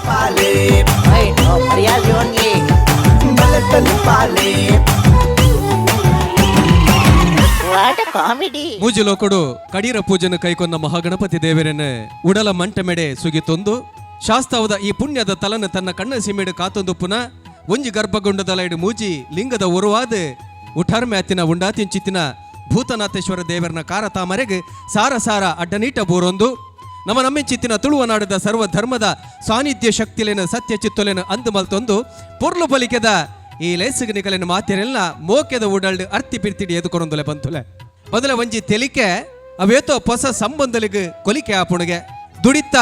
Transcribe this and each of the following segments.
ತೆಲಿಪಾಲೆ. Right, Maryadi only. ಬಲೆ ತೆಲಿಪಾಲೆ. What comedy! ಮೂಜಿಲೋಕಡು ಕಡೀರ ಪೂಜೆನ ಕೈಕೊಂಡ ಮಹಾಗಣಪತಿ ದೇವರನ್ನ ಉಡಲ ಮಂಟಮೆಡೆ ಸುಗಿತೊಂದು, ಶಾಸ್ತಾವದ ಈ ಪುಣ್ಯದ ತಲನ ತನ್ನ ಕಣ್ಣ ಸೀಮೆಡು ಕಾತೊಂದು ಪುನ ಒಂಜಿ ಗರ್ಭಗುಂಡದ ಲೈಡು ಮೂಜಿ ಲಿಂಗದ ಉರುವಾದ ಉಠಾರ್ಮ್ಯಾತಿನ ಉಂಡಾತಿಂಚಿತ್ತಿನ ಭೂತನಾಥೇಶ್ವರ ದೇವರನ ಕಾರ ತಾಮರೆಗೆ ಸಾರ ಸಾರ ಅಡ್ಡನೀಟ ಬೋರೊಂದು, ನಮ್ಮ ನಮ್ಮೆಂಚಿತ್ತಿನ ತುಳುವ ನಾಡದ ಸರ್ವ ಧರ್ಮದ ಸಾನ್ನಿಧ್ಯ ಶಕ್ತಿಲೇನ ಸತ್ಯ ಚಿತ್ತೊಲೆನ ಅಂದು ಮಲ್ತೊಂದು ಪೊರ್ಲು ಬಲಿಕೆದ ಈ ಲೇಸುಗ ನಿಕಲಿನ ಮಾತೆರೆಲ್ಲ ಮೋಕೆದ ಉಡಲ್ಡ್ ಅರ್ತಿ ಪಿರ್ತಿಡಿ ಎದುಕೊರೊಂದುಲೆ ಬಂತುಲೆ. ಬದಲ ಒಂಜಿ ತೆಲಿಕೆ ಅವೇತೋ ಹೊಸ ಸಂಬಂಧಲಿಗೆ ಕೊಲಿಕೆ ಆಪುಣಗೆ ದುಡಿತ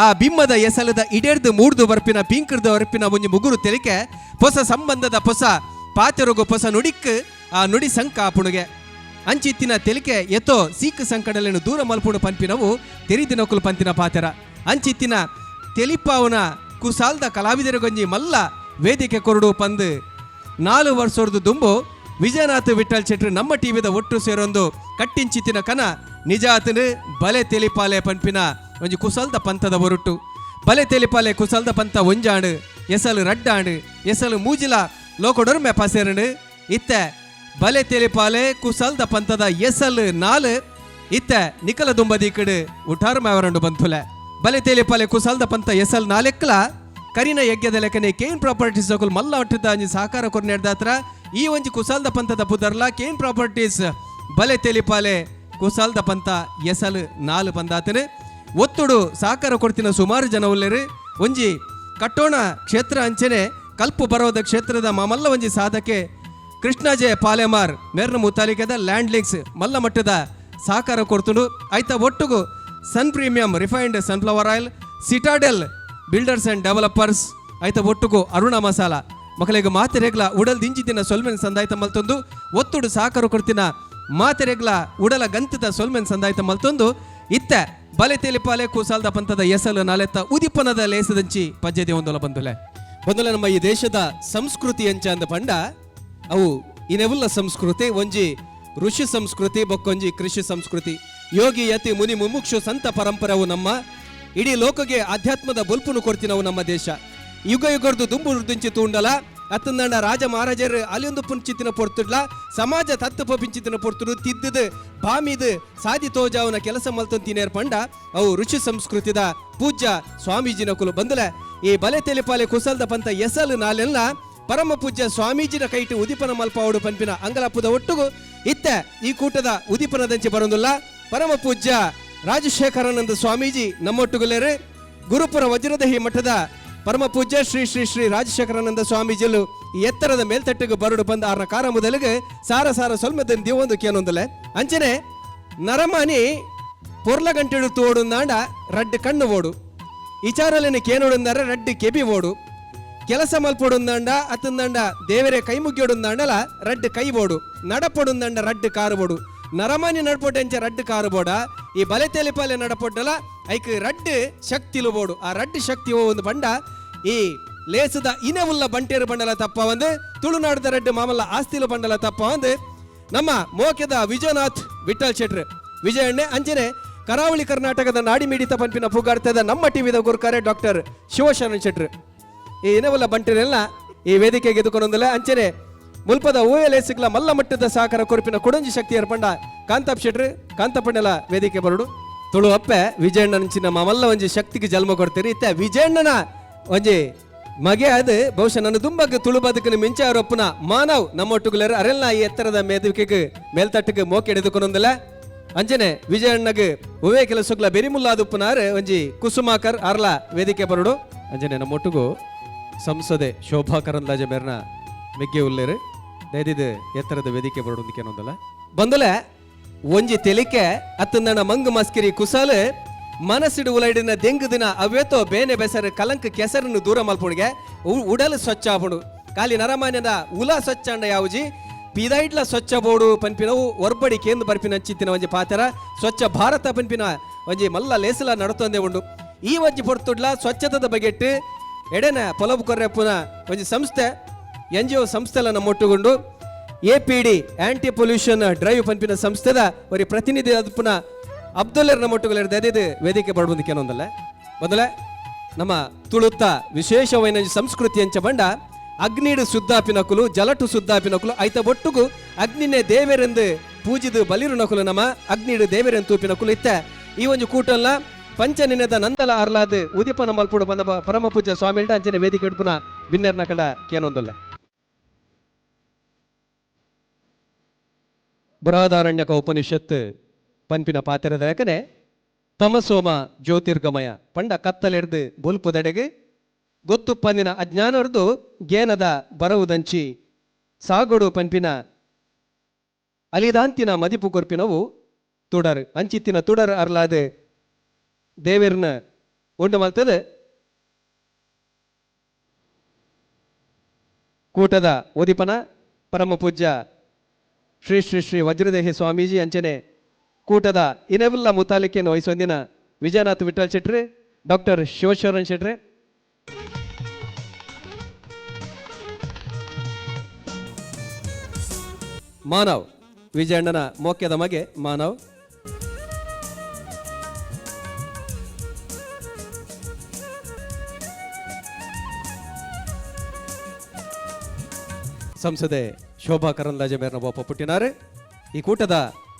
ಆ ಬಿಮ್ಮದ ಎಸಲದ ಇಡೇರ್ದು ಮೂಡ್ದು ಬರ್ಪಿನ ಪಿಂಕರ್ದು ಬರ್ಪಿನ ಒಂಜಿ ಮುಗುರು ತೆಲಿಕೆ ಹೊಸ ಸಂಬಂಧದ ಹೊಸ ಪಾತೆರಗು ಹೊಸ ನುಡಿಕ್ ಆ ನುಡಿ ಸಂಕ ಆಪುಣಗೆ. ಅಂಚಿತ್ತಿನ ತೆಲಿಕೆ ಎತ್ತೋ ಸೀಕ್ ಸಂಕಡಲೆನು ದೂರ ಮಲ್ಪುಣು ಪನ್ಪಿನವು ತೆರಿದಿನಕುಲು ಪಂತಿನ ಪಾತೆರ. ಅಂಚಿತ್ತಿನ ತೆಲಿಪಾವನ ಕುಸಾಲ್ದ ಕಲಾವಿದರಿಗೊಂಜಿ ಮಲ್ಲ ವೇದಿಕೆ ಕೊರಡು ಪಂದು 4 ವರ್ಷದ ದುಂಬು ವಿಜಯನಾಥ್ ವಿಠಲ್ ಶೆಟ್ರು ನಮ್ಮ ಟಿವಿದ ಒಟ್ಟು ಸೇರೊಂದು ಕಟ್ಟಿಂಚಿತ್ತಿನ ಕನ ನಿಜಾತನು ಬಲೆ ತೆಲಿಪಾಲೆ ಪನ್ಪಿನ ಒಂಜಿ ಕುಸಲ್ದ ಪಂಥದ ಒರುಟು. ಬಲೆ ತೆಲಿಪಾಲೆ ಕುಸಲ್ದ ಪಂಥ ಒಂಜಾಂಡು, ಎಸಲು ರಡ್ಡಾಂಡು, ಎಸಲು ಮೂಜಿಲ ಲೋಕೊಡೊರ್ಮೆ ಪಸೆರಂಡು. ಇತ್ತೆ ಬಲೆ ತೆಲಿಪಾಲೆ ಕುಸಲ್ದ ಪಂಥದ ಎಸಲು 4 ಇತ್ತ ನಿಕಲ ದುಂಬದಿ ಕಡೆ ಉಠಾರ್ ಮಾವರಂಡು ಬಂತುಲೆ. ಬಲೆ ತೆಲಿಪಾಲೆ ಕುಸಲ್ದ ಪಂಥ ಎಸಲ್ ನಾಲೆಕ್ಲ ಕರಿನ ಯಜ್ಞದ ಲೆಕ್ಕನೆ ಕೇನ್ ಪ್ರಾಪರ್ಟೀಸ್ ಅಕುಲ್ ಮಲ್ಲ ಒಟ್ಟದ ಅಂಜಿ ಸಹಕಾರ ಕೊರ್ನೆಡ್ದಾತ್ರ ಈ ಒಂಜಿ ಕುಸಾಲ್ದ ಪಂಥದ ಪುದರ್ಲ ಕೇನ್ ಪ್ರಾಪರ್ಟೀಸ್ ಬಲೆ ತೆಲಿಪಾಲೆ ಕುಸಾಲ್ದ ಪಂಥ ಎಸಲ್ 4 ಪಂದಾತನೆ. ಒತ್ತುಡು ಸಹಕಾರ ಕೊಡ್ತಿನ ಸುಮಾರು ಜನ ಉಲ್ಲೇರು. ಒಂಜಿ ಕಟ್ಟೋಣ ಕ್ಷೇತ್ರ ಅಂಚನೆ ಕಲ್ಪು ಬರೋದ ಕ್ಷೇತ್ರದ ಮಾಮಲ್ಲ ಒಂಜಿ ಸಾಧಕೆ ಕೃಷ್ಣಜೆ ಪಾಲೆಮಾರ್ ಮೇರ್ನ ಮುತಾಲಿಕೆದ ಲ್ಯಾಂಡ್ ಲಿಂಕ್ಸ್ ಮಲ್ಲ ಮಟ್ಟದ ಸಹಕಾರ ಕೊಡ್ತುಂಡು. ಆಯ್ತ ಒಟ್ಟುಗು Sun Premium refined sunflower oil, Citadel Builders and Developers, ಆಯ್ತ ಒಟ್ಟುಗು ಅರುಣ ಮಸಾಲ ಮಕ್ಕಳಿಗೆ ಮಾತೆರೆಗ್ಲ ಉಡಲ್ ದಿಂಜಿದಿನ ಸೊಲ್ಮೆನ್ ಸಂದಾಯ್ತ ಮಲ್ತೊಂದು, ಒತ್ತುಡು ಸಹಕಾರ ಕೊಡ್ತಿನ ಮಾತೆರೆಗ್ಲ ಉಡಲ ಗಂತದ ಸೊಲ್ಮೆನ್ ಸಂದಾಯ್ತ ಮಲ್ತೊಂದು, ಇತ್ತ ಬಲೆ ತೆಲಿಪಾಲೆ ಕೂಸಾಲ್ದ ಪಂಥದ ಎಸಲು ನಾಲೆತ್ತ ಉದಿಪನದ ಲೇಸದಂಚಿ ಪಜ್ಜೆ ಒಂದೊಲ ಬಂದುಲೆ. ಬಂದುಲೆ, ನಮ್ಮ ಈ ದೇಶದ ಸಂಸ್ಕೃತಿ ಅಂಚ ಅಂದ ಪಂಡ ಅವು ಇನೆವುಲ್ಲ ಸಂಸ್ಕೃತಿ ಒಂಜಿ ಋಷಿ ಸಂಸ್ಕೃತಿ, ಬೊಕ್ಕೊಂಜಿ ಕೃಷಿ ಸಂಸ್ಕೃತಿ. ಯೋಗಿ, ಯತಿ, ಮುನಿ, ಮುಮುಕ್ಷು, ಸಂತ ಪರಂಪರೆವು ನಮ್ಮ ಇಡೀ ಲೋಕಗೆ ಆಧ್ಯಾತ್ಮದ ಬೊಲ್ಪುನು ಕೊಡ್ತಿನವು. ನಮ್ಮ ದೇಶ ಯುಗ ಯುಗರ್ದು ದುಂಬು ದುಂಚಿ ತೂಂಡಲ ಅತ್ತಂದಂಡ ರಾಜ ಮಹಾರಾಜರು ಅಲಿಯೊಂದು ಪುಂಚಿತ್ತಿನ ಪೊರ್ತುಡ್ಲ ಸಮಾಜ ತತ್ತು ಪಿಂಚಿತ್ತಿನ ಪೊರ್ತುಡು ತಿದ್ದದು ಬಾಮಿದು ಸಾದಿ ತೋಜಾವನ ಕೆಲಸ ಮಲ್ತೊಂತಿನೇರ್ ಪಂಡ ಅವು ಋಷಿ ಸಂಸ್ಕೃತಿದ ಪೂಜ್ಯ ಸ್ವಾಮೀಜಿನ ಕುಲು. ಬಂದಲೆ, ಈ ಬಲೆ ತೆಲಿಪಾಲೆ ಕುಸಲ್ದ ಪಂತ ಎಸಲು ನಾಲೆಲ್ಲ ಪರಮ ಪೂಜ್ಯ ಸ್ವಾಮೀಜಿನ ಕೈಟು ಉದಿಪನ ಮಲ್ಪಾವಡು ಪಂಪಿನ ಅಂಗಲಪ್ಪದ ಒಟ್ಟುಗು ಇತ್ತ ಈ ಕೂಟದ ಉದಿಪನದಂಚೆ ಬರೋದಿಲ್ಲ ಪರಮ ಪೂಜ್ಯ ರಾಜಶೇಖರಾನಂದ ಸ್ವಾಮೀಜಿ ನಮ್ಮೊಟ್ಟುಗುಲೇರು. ಗುರುಪುರ ವಜ್ರದಹಿ ಮಠದ ಪರಮ ಪೂಜ್ಯ ಶ್ರೀ ಶ್ರೀ ಶ್ರೀ ರಾಜಶೇಖರಾನಂದ ಸ್ವಾಮೀಜಿಲು ಈ ಎತ್ತರದ ಮೇಲ್ತಟ್ಟಿಗೆ ಬರಡು ಬಂದ ಆರ್ನ ಕಾರ ಮೊದಲಿಗೆ ಸಾರ ಸಾರ ಸೊಲ್ಮೆದ ದೇವೊಂದು ಕೇನೊಂದಲೆ. ಅಂಚನೆ ನರಮಾನಿ ಪೊರ್ಲ ಗಂಟೆಡು ತೋಡುಂದಾಂಡ ರಡ್ಡು ಕಣ್ಣು ಓಡು, ಇಚಾರಲಿನ ಕೇನೋಡುಂದಾರ ರಡ್ಡು ಕೆಬಿ ಓಡು, ಕೆಲಸ ಮಲ್ಪೊಡುಂದಾಂಡ ಅತ್ತಂದಾಂಡ ದೇವರೇ ಕೈ ಮುಗಿಯೋಡುಂದಾಂಡಲ ರಡ್ಡು ಕೈ ಬೋಡು, ನಡಪೊಡುಂದಾಂಡ ರಡ್ಡು ಕಾರು ಬೋಡು. ನರಮಾನಿ ನಡ್ಪೊಟ್ಟೆಂಚ ರಡ್ಡು ಕಾರು ಬೋಡ, ಈ ಬಲೆ ತೆಲಿಪಾಲೆ ನಡಪೊಟ್ಟಲ ಐಕ್ ರಡ್ಡು ಶಕ್ತಿಲು ಬೋಡು. ಆ ರಡ್ಡು ಶಕ್ತಿ ಒಂದು ಬಂಡ ಈ ಲೇಸದ ಇನವುಲ್ಲ ಬಂಟೇರು ಬಂಡಲ ತಪ್ಪ ಒಂದು ತುಳುನಾಡದ ರಡ್ಡು ಮಾಮಲ್ಲ ಆಸ್ತಿಲು ಬಂಡಲ ತಪ್ಪ ಒಂದು ನಮ್ಮ ಮೋಕೆದ ವಿಜಯನಾಥ್ ವಿಠಲ್ ಶೆಟ್ರ್ ವಿಜಯಣ್ಣೆ, ಅಂಚನೆ ಕರಾವಳಿ ಕರ್ನಾಟಕದ ನಾಡಿ ಮಿಡಿತ ಪಂಪಿನ ಪುಗಾರ್ತದ ನಮ್ಮ ಟಿವಿದ ಗುರುಕಾರೆ ಡಾಕ್ಟರ್ ಶಿವಶರಣ ಶೆಟ್ರ್, ಈ ಇನವಲ್ಲ ಬಂಟರೆಲ್ಲ ಈ ವೇದಿಕೆಗೆ ಎದುಕೊಂಡೊಂದಲ್ಲ. ಅಂಚನೆ ಮುಲ್ಪದ ಓಎಲ್ ಮಲ್ಲ ಮಟ್ಟದ ಸಹಕಾರ ಕೊರಪಿನ ಕೊಡಂಜಿ ಶಕ್ತಿ ಏರ್ಪಂಡ ಕಾಂತಾಪ್ ಶೆಟ್ರ್ ಕಾಂತಪ್ಪಣ್ಣೆಲ ವೇದಿಕೆ ಬರಡು. ತುಳು ಅಪ್ಪೆ ವಿಜಯಣ್ಣನ ಮಾಮಲ್ಲ ಒಂಜಿ ಶಕ್ತಿಗೆ ಜನ್ಮ ಕೊಡ್ತೀರಿ. ಇತ್ತ ವಿಜಯಣ್ಣನ ಒಂಜಿ ಮಗೆ ಅದು ಬಹುಶಃ ನನ್ನ ದುಂಬಗ್ ತುಳು ಬದುಕಿನ ಮಿಂಚ ಅವರೊಪ್ಪನ ಮಾನವ್ ನಮ್ಮೊಟ್ಟುಗುಲರು ಅರೆಲ್ಲ ಈ ಎತ್ತರದ ಮೇದಿಕೆಗೆ ಮೇಲ್ತಟ್ಟಿಗೆ ಮೋಕೆ ಹಿಡಿದುಕೊಂಡೊಂದಲ್ಲ. ಅಂಜನೆ ವಿಜಯಣ್ಣಗ್ ಒವೇ ಕೆಲಸಗ್ಲ ಬೆರಿಮುಲ್ಲಾದುಪ್ಪನಾರು ಒಂಜಿ ಕುಸುಮಾಕರ್ ಅರ್ಲ ವೇದಿಕೆ ಬರಡು. ಅಂಜನೆ ನಮ್ಮೊಟ್ಟುಗು ಸಂಸದೆ ಶೋಭಾ ಕರಂದ್ಲಾಜೆ ಮೇರ್ನ ಮೆಗ್ಗೆ ಉಲ್ಲೇರು, ದಯದಿದ್ದು ಎತ್ತರದ ವೇದಿಕೆ ಬರಡು. ಬಂದಲೆ, ಒಂಜಿ ತೆಲಿಕೆ ಅತ್ತಂದಣ ಮಂಗು ಮಸ್ಕಿರಿ ಕುಸಾಲು ಮನಸ್ಸಿಡು ಉಲೈಡಿನ ದೆಂಗು ದಿನ ಅವೇತೋ ಬೇನೆ ಬೆಸರು ಕಲಂಕ ಕೆಸರನ್ನು ದೂರ ಮಲ್ಪುಣಿಗೆ ಉಡಲು ಸ್ವಚ್ಛ ಆಪುಂಡು. ಖಾಲಿ ನರಮಾನ್ಯದ ಉಲ ಸ್ವಚ್ಛಂಡ ಯಾವುಜಿ, ಪಿದೈಡ್ಲ ಸ್ವಚ್ಛ ಬೋಡು ಪನ್ಪಿನವು ಒರ್ಬಡಿ ಕೇಂದ್ರ ಬರ್ಪಿನ ಚಿತ್ತಿನ ಒಂಜಿ ಪಾತ್ರ. ಸ್ವಚ್ಛ ಭಾರತ ಪನ್ಪಿನ ಒಂಜಿ ಮಲ್ಲ ಲೇಸಲ ನಡತೊಂದೇ ಉಂಡು. ಈ ಒಂಜಿ ಪೊರ್ತುಡ್ಲ ಸ್ವಚ್ಛತದ ಬಗೆಟ್ಟು ಎಡೆನ ಪೊಲಬು ಕೊರ್ರೆಪ್ಪುನ ಒಂಜಿ ಸಂಸ್ಥೆ, ಎನ್ ಜಿ ಒ ಸಂಸ್ಥೆಲ ನಮ್ಮೊಟ್ಟುಗೊಂಡು APD anti pollution drive ಪನ್ಪಿನ ಸಂಸ್ಥೆದ ಒರಿ ಪ್ರತಿನಿಧಿ ಅದ್ಪುನ ಅಬ್ದುಲ್ಲರ್ ನಮ್ಮೊಟ್ಟುಗಳು ದಯದಿದ್ದು ವೇದಿಕೆ ಬರ್ಬಂದಕ್ಕೇನೊಂದಲ್ಲ. ಮೊದಲೇ ನಮ್ಮ ತುಳುತ್ತ ವಿಶೇಷವೈನ ಸಂಸ್ಕೃತಿ ಅಂಚ ಬಂಡ ಅಗ್ನಿಡು ಸುದ್ದಾಪಿನಕುಲು ಜಲಟು ಸುದ್ದಾಪಿನಕುಲು ಐತ ಒಟ್ಟುಗು ಅಗ್ನಿನೇ ದೇವರೆಂದು ಪೂಜಿದು ಬಲಿರು ನಕುಲು ನಮ್ಮ ಅಗ್ನಿಡು ದೇವರೆಂದು ತೂಪಿನಕುಲು ಇತ್ತ. ಈ ಒಂಜಿ ಕೂಟಲ್ಲ ಪಂಚನಿನದ ನಂದಲ ಅರ್ಲಾದ್ ಉದಿಪನ ಮಲ್ಪುಡು ಬಂದ ಪರಮ ಪೂಜ್ಯ ಸ್ವಾಮಿಲ್ಡ ಅಂಚನೆ ವೇದಿಕೆ ಉಡ್ಪುನ ಬಿನ್ನೆರ್ನ ಕಡ ಕೇನೊಂದುಲ್ಲ. ಬೃಹದಾರಣ್ಯಕ ಉಪನಿಷತ್ ಪನ್ಪಿನ ಪಾತೆರದ ಯಾಕನೆ ತಮಸೋಮ ಜ್ಯೋತಿರ್ಗಮಯ ಪಂಡ ಕತ್ತಲೆಡ್ದು ಬೊಲ್ಪುದೆಡೆಗೆ ಗೊತ್ತು ಪಂದಿನ ಅಜ್ಞಾನರ್ದು ಗೇನದ ಬರವುದಂಚಿ ಸಾಗೊಡು ಪನ್ಪಿನ ಅಲಿದಾಂತಿನ ಮದಿಪು ಕೊರ್ಪಿನವು ತುಡರ್ ಅಂಚಿತ್ತಿನ ತುಡರ್ ಅರ್ಲಾದ್ ದೇವೆರ್ನ ಉಂಡು ಮಲ್ತದೆ. ಕೂಟದ ಓದಿಪನ ಪರಮ ಪೂಜ್ಯ ಶ್ರೀ ಶ್ರೀ ಶ್ರೀ ವಜ್ರದೇಹಿ ಸ್ವಾಮೀಜಿ ಅಂಚನೆ ಕೂಟದ ಇನೆವೆಲ್ಲ ಮುತಾಲಿಕೆಯನ್ನು ವಹಿಸೊಂದಿನ ವಿಜಯನಾಥ್ ವಿಠಲ್ ಶೆಟ್ರೆ, ಡಾಕ್ಟರ್ ಶಿವಶರಣ್ ಶೆಟ್ರೆ, ಮಾನವ್ ವಿಜಯಣ್ಣನ ಮೋಕ್ಯದ ಮಗೆ ಮಾನವ್, ಸಂಸದೆ ಶೋಭಾ ಕರಂದ್ಲಾಜೆ ಮೇರ್ನ ಒಪ್ಪ ಪುಟ್ಟಿನಾರು. ಈ ಕೂಟದ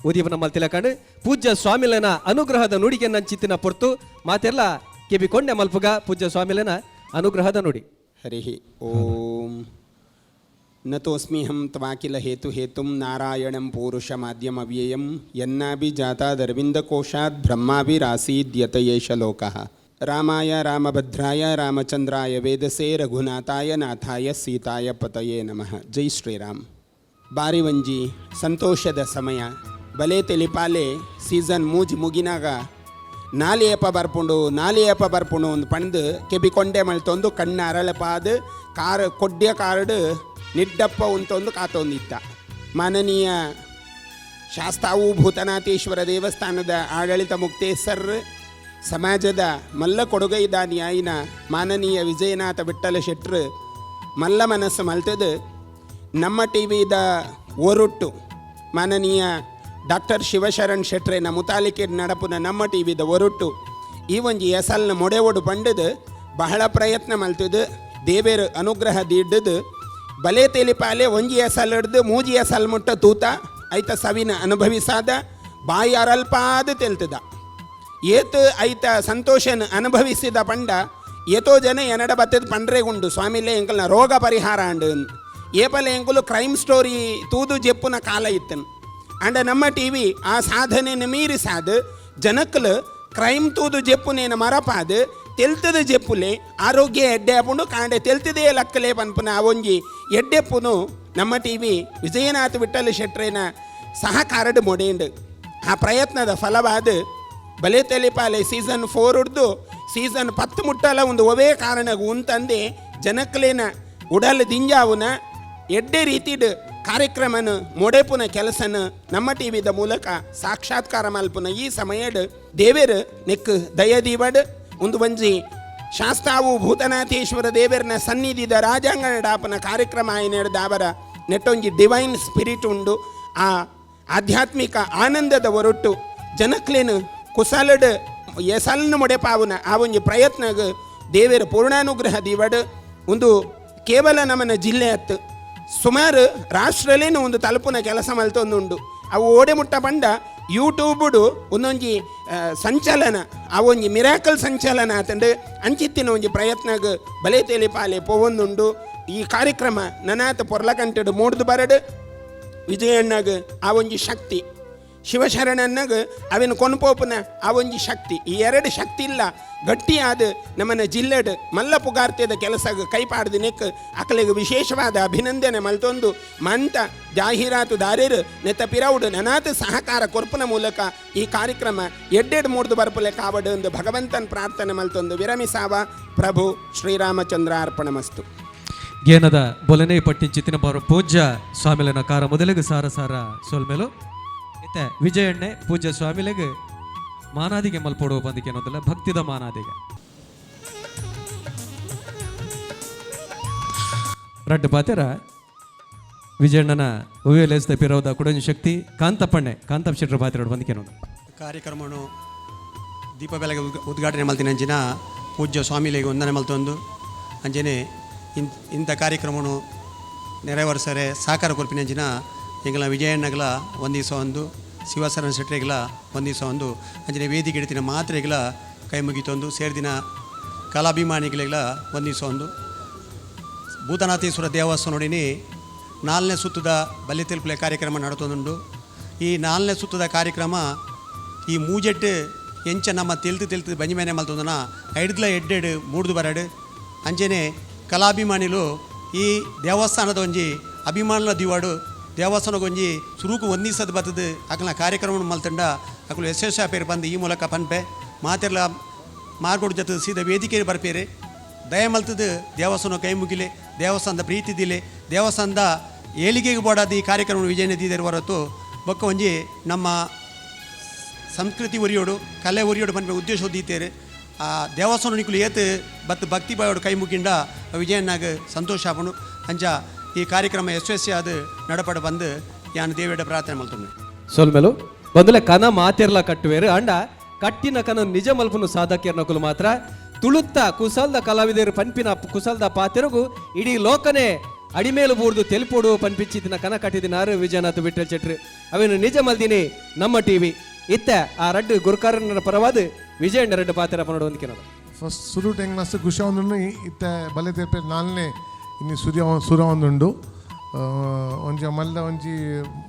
ಉದೀಪನ ಮಲ್ತಿಲಕಂಡು ಪೂಜ್ಯ ಸ್ವಾಮಿಲನ ಅನುಗ್ರಹದ ನುಡಿಗೆ ನಂಚಿತ್ತಿನ ಪೊರ್ತು ಮಾತೆಲ್ಲ ಕೆಬಿ ಕೊಂಡೆ ಮಲ್ಪುಗ ಪೂಜ್ಯ ಸ್ವಾಮಿಲನ ಅನುಗ್ರಹದ ನುಡಿ. ಹರಿ ಓಂ. ನತೋಸ್ಮಿಹಂ ತ್ವಾಕಿಲ ಹೇತು ಹೇತುಂ ನಾರಾಯಣಂ ಪೂರುಷ ಮಾಧ್ಯಮವ್ಯಯಂ ಯನ್ನಾಭಿಜಾತಾದರವಿಂದಕೋಶಾತ್ ಬ್ರಹ್ಮಾಭಿರಾಸೀದ್ಯತ ಏಷ ಲೋಕಃ. ರಾಮಾಯ ರಾಮಭದ್ರಾಯ ರಾಮಚಂದ್ರಾಯ ವೇದಸೇ ರಘುನಾಥಾಯ ನಾಥಾಯ ಸೀತಾಯ ಪತಯೇ ನಮಃ. ಜೈ ಶ್ರೀರಾಮ್. ಬಾರಿ ಒಂಜಿ ಸಂತೋಷದ ಸಮಯ. ಬಲೆ ತೆಲಿಪಾಲೆ ಸೀಸನ್ ಮೂಜಿ ಮುಗಿನಾಗ ನಾಲಿಯಪ್ಪ ಬರ್ಪುಂಡು ನಾಲಿಯಪ್ಪ ಬರ್ಪುಂಡು ಒಂದು ಪಂದು ಕೆಬಿಕೊಂಡೆ ಮಲ್ತೊಂದು ಕಣ್ಣು ಅರಳಪಾದು ಕಾರ್ ಕೊಡ್ಯ ಕಾರ್ಡ್ ನಿಡ್ಡಪ್ಪ ಉಂತೊಂದು ಕಾತೊಂದಿತ್ತ. ಮಾನನೀಯ ಶಾಸ್ತಾವು ಭೂತನಾಥೇಶ್ವರ ದೇವಸ್ಥಾನದ ಆಡಳಿತ ಮುಕ್ತೇಸರ್ ಸಮಾಜದ ಮಲ್ಲ ಕೊಡುಗೈದಾನಿಯಾಯಿನ ಮಾನನೀಯ ವಿಜಯನಾಥ ವಿಠ್ಠಲ ಶೆಟ್ರು ಮಲ್ಲ ಮನಸ್ಸು ಮಲ್ತದು ನಮ್ಮ ಟಿ ವಿದ ಒರುಟ್ಟು ಮಾನನೀಯ ಡಾಕ್ಟರ್ ಶಿವಶರಣ್ ಶೆಟ್ರೆನ ಮುತಾಲಿಕೆ ನಡಪುನ ನಮ್ಮ ಟಿ ವಿದ ಒರುಟ್ಟು ಈ ಒಂಜಿ ಎಸಲ್ನ ಮೊಡೆ ಒಡು ಪಂಡದು ಬಹಳ ಪ್ರಯತ್ನ ಮಲ್ತದು ದೇವೇರು ಅನುಗ್ರಹ ದೀಡ್ದು ಬಲೆ ತೆಲಿಪಾಲೆ ಒಂಜಿ ಎಸಲ್ ಹಿಡ್ದು ಮೂಜಿ ಎಸಲ್ ಮುಟ್ಟ ತೂತ ಐತ ಸವಿನ ಅನುಭವಿಸಾದ ಬಾಯಿ ಅರಲ್ಪಾದ ತೆಲ್ತದ ಏತ್ ಐತ ಸಂತೋಷನ ಅನುಭವಿಸಿದ ಪಂಡ ಏತೋ ಜನ ಎನಡ ಬತ್ತದ ಪಂಡ್ರೆ ಉಂಡು ಸ್ವಾಮಿಲೇ ಎಂಕಲ್ನ ರೋಗ ಪರಿಹಾರ ಅಂಡು ಏಪಲೆ ಎಂಕುಲು ಕ್ರೈಮ್ ಸ್ಟೋರಿ ತೂದು ಜೆಪ್ಪುನ ಕಾಲ ಇತ್ತನ್. ಅಂಡ ನಮ್ಮ ಟಿ ವಿ ಆ ಸಾಧನೆಯನ್ನು ಮೀರಿಸಾದ ಜನಕ್ಕಲು ಕ್ರೈಮ್ ತೂದು ಜೆಪ್ಪುನೇನ ಮರಪಾದ ತೆಲ್ತದ ಜೆಪ್ಪುಲೆ ಆರೋಗ್ಯ ಎಡ್ಡೆ ಆಪುಂಡು ಕಾಂಡೆ ತೆಲ್ತದೇ ಲಕ್ಕಲೆ ಪನ್ಪುನ ಆ ಒಂಜಿ ಎಡ್ಡೆಪ್ಪುನು ನಮ್ಮ ಟಿ ವಿ ವಿಜಯನಾಥ ವಿಠ್ಠಲ ಶೆಟ್ರೇನ ಸಹಕಾರಡ್ ಮೊಡೇಂಡು. ಆ ಪ್ರಯತ್ನದ ಫಲವಾದ ಬಲೆ ತೆಲಿಪಾಲೆ ಸೀಸನ್ 4 ಹಿಡ್ದು ಸೀಸನ್ 10 ಮುಟ್ಟಲ ಒಂದು ಒವೇ ಕಾರಣಗೂ ಉಂತಂದೆ ಜನಕ್ಲೇನ ಉಡಲ್ ದಿಂಜಾವುನ ಎಡ್ಡೆ ರೀತಿಡ್ ಕಾರ್ಯಕ್ರಮನ ಮೊಡೆಪುನ ಕೆಲಸನ ನಮ್ಮ ಟಿ ವಿದ ಮೂಲಕ ಸಾಕ್ಷಾತ್ಕಾರ ಮಲ್ಪುನ ಈ ಸಮಯಡ್ ದೇವೇರು ನೆಕ್ ದಯದೀವಡ್ ಒಂದು ಒಂಜಿ ಶಾಸ್ತಾವು ಭೂತನಾಥೇಶ್ವರ ದೇವೇರ್ನ ಸನ್ನಿಧಿದ ರಾಜಾಂಗಣ ಡಾಪನ ಕಾರ್ಯಕ್ರಮ ಆಯ್ನೆಡ್ದಾವರ ನೆಟ್ಟೊಂಜಿ ಡಿವೈನ್ ಸ್ಪಿರಿಟ್ ಉಂಡು. ಆ ಆಧ್ಯಾತ್ಮಿಕ ಆನಂದದ ಒರಟು ಜನಕ್ಲೇನು ಕುಸಲಡ್ ಎಸಲ್ನು ಮೊಡೆಪಾವುನ ಆ ಒಂಜಿ ಪ್ರಯತ್ನಗ್ ದೇವೇರ ಪೂರ್ಣಾನುಗ್ರಹ ದೀವಡ್. ಒಂದು ಕೇವಲ ನಮ್ಮನ ಜಿಲ್ಲೆ ಅತ್ತು ಸುಮಾರು ರಾಷ್ಟ್ರಲೇನು ಒಂದು ತಲುಪುನ ಕೆಲಸ ಮಲ್ತೊಂದುಂಡು. ಅವು ಓಡೆ ಮುಟ್ಟ ಪಂಡ ಯೂಟ್ಯೂಬುಡು ಒಂದೊಂಜಿ ಸಂಚಲನ ಆ ಒಂಜಿ ಮಿರಾಕಲ್ ಸಂಚಲನ ಆತಂಡು ಅಂಚಿತ್ತಿನ ಒಂಜಿ ಪ್ರಯತ್ನಗ್ ಬಲೆ ತೆಲಿಪಾಲೆ ಪೋವೊಂದುಂಡು. ಈ ಕಾರ್ಯಕ್ರಮ ನನಾತ ಪೊರ್ಲಕಂಟೆಡು ಮೂಡ್ದು ಬರಡು ವಿಜಯಣ್ಣಗ್ ಆ ಒಂಜಿ ಶಕ್ತಿ, ಶಿವಶರಣನ್ನಗ್ ಅವಿನ ಕೊನ್ಪೋಪುನ ಆ ಒಂಜಿ ಶಕ್ತಿ, ಈ ಎರಡು ಶಕ್ತಿ ಇಲ್ಲ ಗಟ್ಟಿಯಾದ ನಮ್ಮನ ಜಿಲ್ಲೆಡ್ ಮಲ್ಲ ಪುಗಾರ್ತೆದ ಕೆಲಸಗ್ ಕೈಪಾಡ್ದು ನೆಕ್ ಅಕಲೆಗ್ ವಿಶೇಷವಾದ ಅಭಿನಂದನೆ ಮಲ್ತೊಂದು ಮಂತ ಜಾಹೀರಾತುದಾರರು ನೆತ್ತ ಪಿರೌಡು ನನಾತ ಸಹಕಾರ ಕೊರ್ಪುನ ಮೂಲಕ ಈ ಕಾರ್ಯಕ್ರಮ ಎಡ್ಡೆಡ್ ಮೂಡ್ದು ಬರ್ಪುಲೆ ಕಾವಡು ಎಂದು ಭಗವಂತನ ಪ್ರಾರ್ಥನೆ ಮಲ್ತೊಂದು ವಿರಮಿಸಾವ. ಪ್ರಭು ಶ್ರೀರಾಮಚಂದ್ರ ಅರ್ಪಣಮಸ್ತು. ಗೇನದ ಬೊಲನೆ ಪಟ್ಟಿಂಚಿತ್ತಿನ ಬಾರು ಪೂಜ್ಯ ಸ್ವಾಮಿಲನ ಕಾರ ಮೊದಲಿಗೆ ಸಾರ ಸಾರ ಸೋಲ್ಮೇಲು ಇತ್ತೆ ವಿಜಯಣ್ಣೆ ಪೂಜ್ಯ ಸ್ವಾಮಿಲೆಗ್ ಮಾನಾದಿಗೆ ಮಲ್ಪೊಡು ಬಂದಿಕೆ ಅನ್ನೋದಲ್ಲ ಭಕ್ತಿದ ಮಾನಾದಿಗೆ ರಡ್ಡು ಪಾತೆರ ವಿಜಯಣ್ಣನ ಉವ್ವೇಲೇಸ್ದ ಪಿರೋದ ಕುಡಂಜಿ ಶಕ್ತಿ ಕಾಂತಪ್ಪಣ್ಣೆ ಕಾಂತಪ್ಪ ಶೆಟ್ಟರು ಪಾತೆರೋಡು ಬಂದಿಕೆ ಅನ್ನೋದು. ಕಾರ್ಯಕ್ರಮನು ದೀಪ ಬೆಳಗ್ಗೆ ಉದ್ಘಾಟನೆ ಮಲ್ತಿನಂಚಿನ ಪೂಜ್ಯ ಸ್ವಾಮಿಲೆಗ್ ವಂದನೆ ಮಲ್ತೊಂದು ಅಂಚನೆ ಇಂಥ ಕಾರ್ಯಕ್ರಮನು ನೆರವೇರಿಸರೆ ಸಹಕಾರ ಕೊರ್ಪಿನಂಚಿನ ಎಂಕಲ್ನ ವಿಜಯಣ್ಣಗ್ಲ ವಂದಿಸ ಒಂದು, ಶಿವಸರಣ ಶೆಟ್ಟರಿಗ್ಲ ವಂದಿಸ ಒಂದು, ಅಂಚನೆ ವೇದಿಕೆ ಇಡ್ತಿನ ಮಾತ್ರೆಗ್ಲ ಕೈ ಮುಗಿತೊಂದು, ಸೇರ್ದಿನ ಕಲಾಭಿಮಾನಿಗಳಿಗ್ಲ ವಂದಿಸ ಒಂದು. ಭೂತನಾಥೇಶ್ವರ ದೇವಸ್ಥಾನೋಡಿನಿ ನಾಲ್ನೇ ಸುತ್ತದ ಬಲ್ಲೆ ತೆಲ್ಪುಲೆ ಕಾರ್ಯಕ್ರಮ ನಡತೊಂದುಂಡು. ಈ ನಾಲ್ನೇ ಸುತ್ತದ ಕಾರ್ಯಕ್ರಮ ಈ ಮೂಜೆಟ್ಟು ಎಂಚ ನಮ್ಮ ತೆಲ್ತು ತೆಲ್ತು ಬಂಜಿ ಮೇನೆ ಮಲ್ತೊಂದನ ಐಡ್ದ್ಲ ಎಡ್ಡೆಡ್ ಮೂಡ್ದು ಬರಡು. ಅಂಚನೆ ಕಲಾಭಿಮಾನಿಲು ಈ ದೇವಸ್ಥಾನದ ಒಂಜಿ ಅಭಿಮಾನುಲ ದಿವಾಡು ದೇವಸ್ಥಾನಗೊಂಜಿ ಸುರುಕು ಒಂದಿಸದ ಬತ್ತದ ಅಕಲ್ನ ಕಾರ್ಯಕ್ರಮ ಮಲ್ತಂಡ ಅಕಲು ಯಶಸ್ವಿ ಆಪೇರು ಬಂದು ಈ ಮೂಲಕ ಪನ್ಪೆ. ಮಾತೆರ್ಲ ಮಾರ್ಗೋಡು ಜೊತೆ ಸೀದಾ ವೇದಿಕೆ ಬರ್ಪೇರೆ. ದಯ ಮಲ್ತದ ದೇವಸ್ಥಾನ ಕೈ ಮುಗಿಲೆ, ದೇವಸ್ಥಾನದ ಪ್ರೀತಿ ದಿಲೆ, ದೇವಸ್ಥಾನದ ಏಳಿಗೆಗೆ ಬೋಡಾದ ಈ ಕಾರ್ಯಕ್ರಮ ವಿಜಯನ ದೀದರ್ ಹೊರತು ಬೊಕ್ಕ ಒಂಜಿ ನಮ್ಮ ಸಂಸ್ಕೃತಿ ಒರಿಯೋಡು, ಕಲೆ ಒರಿಯೋಡು ಪನ್ಪೆ ಉದ್ದೇಶ ದೀತೇರು. ಆ ದೇವಸ್ಥಾನ ನಿಕುಲು ಏತ್ ಬತ್ ಭಕ್ತಿ ಬಾಯೋಡು ಕೈ ಮುಗಿಂಡ ವಿಜಯನಾಗ ಸಂತೋಷ ಆಪುಂಡು. ಅಂಚ ಈ ಕಾರ್ಯಕ್ರಮ ಯಶಸ್ವಿ ಆದ ನಡಪಡ ಬಂದು ಯಾನ್ ದೇವಿಡ ಪ್ರಾರ್ಥನೆ ಮಲ್ತುಂಡು. ಸೊಲ್ಮೆಲು ಬಂದುಲೆ ಕನ ಮಾತೆರ್ಲ ಕಟ್ಟುವೇರು, ಅಂಡ ಕಟ್ಟಿನ ಕನ ನಿಜ ಮಲ್ಪುನು ಸಾಧಕಿಯರ್ನಕುಲು ಮಾತ್ರ. ತುಳುತ್ತ ಕುಸಲ್ದ ಕಲಾವಿದರು ಪನ್ಪಿನ ಕುಸಲ್ದ ಪಾತೆರಗು ಇಡೀ ಲೋಕನೇ ಅಡಿಮೇಲು ಬೂರ್ದು ತೆಲ್ಪೋಡು ಪನ್ಪಿಚ್ಚಿದಿನ ಕನ ಕಟ್ಟಿದಿನಾರು ವಿಜಯನಾಥ್ ವಿಠಲ್ ಶೆಟ್ರು. ಅವೇನು ನಿಜ ಮಲ್ದಿನಿ ನಮ್ಮ ಟಿವಿ ಇತ್ತ ಆ ರಡ್ಡು ಗುರುಕಾರನ ಪರವಾದ ವಿಜಯಣ್ಣ ರಡ್ಡು ಪಾತೆರ ಪನೋಡು ಒಂದ್ಕಿನದು. ಫಸ್ಟ್ ಸುರು ಟೆಂಗ್ ಮಸ್ತ್ ಖುಷಿ ಆವೊಂದುಂಡು. ಇತ್ತೆ ಬಲೆ ತೇಪೆ ನಾಲ್ನೇ ಇನ್ನು ಸುರಿಯ ಸುರ ಒಂದುಂಡು. ಒಂಜಿ ಮಲ್ಲ ಒಂಜಿ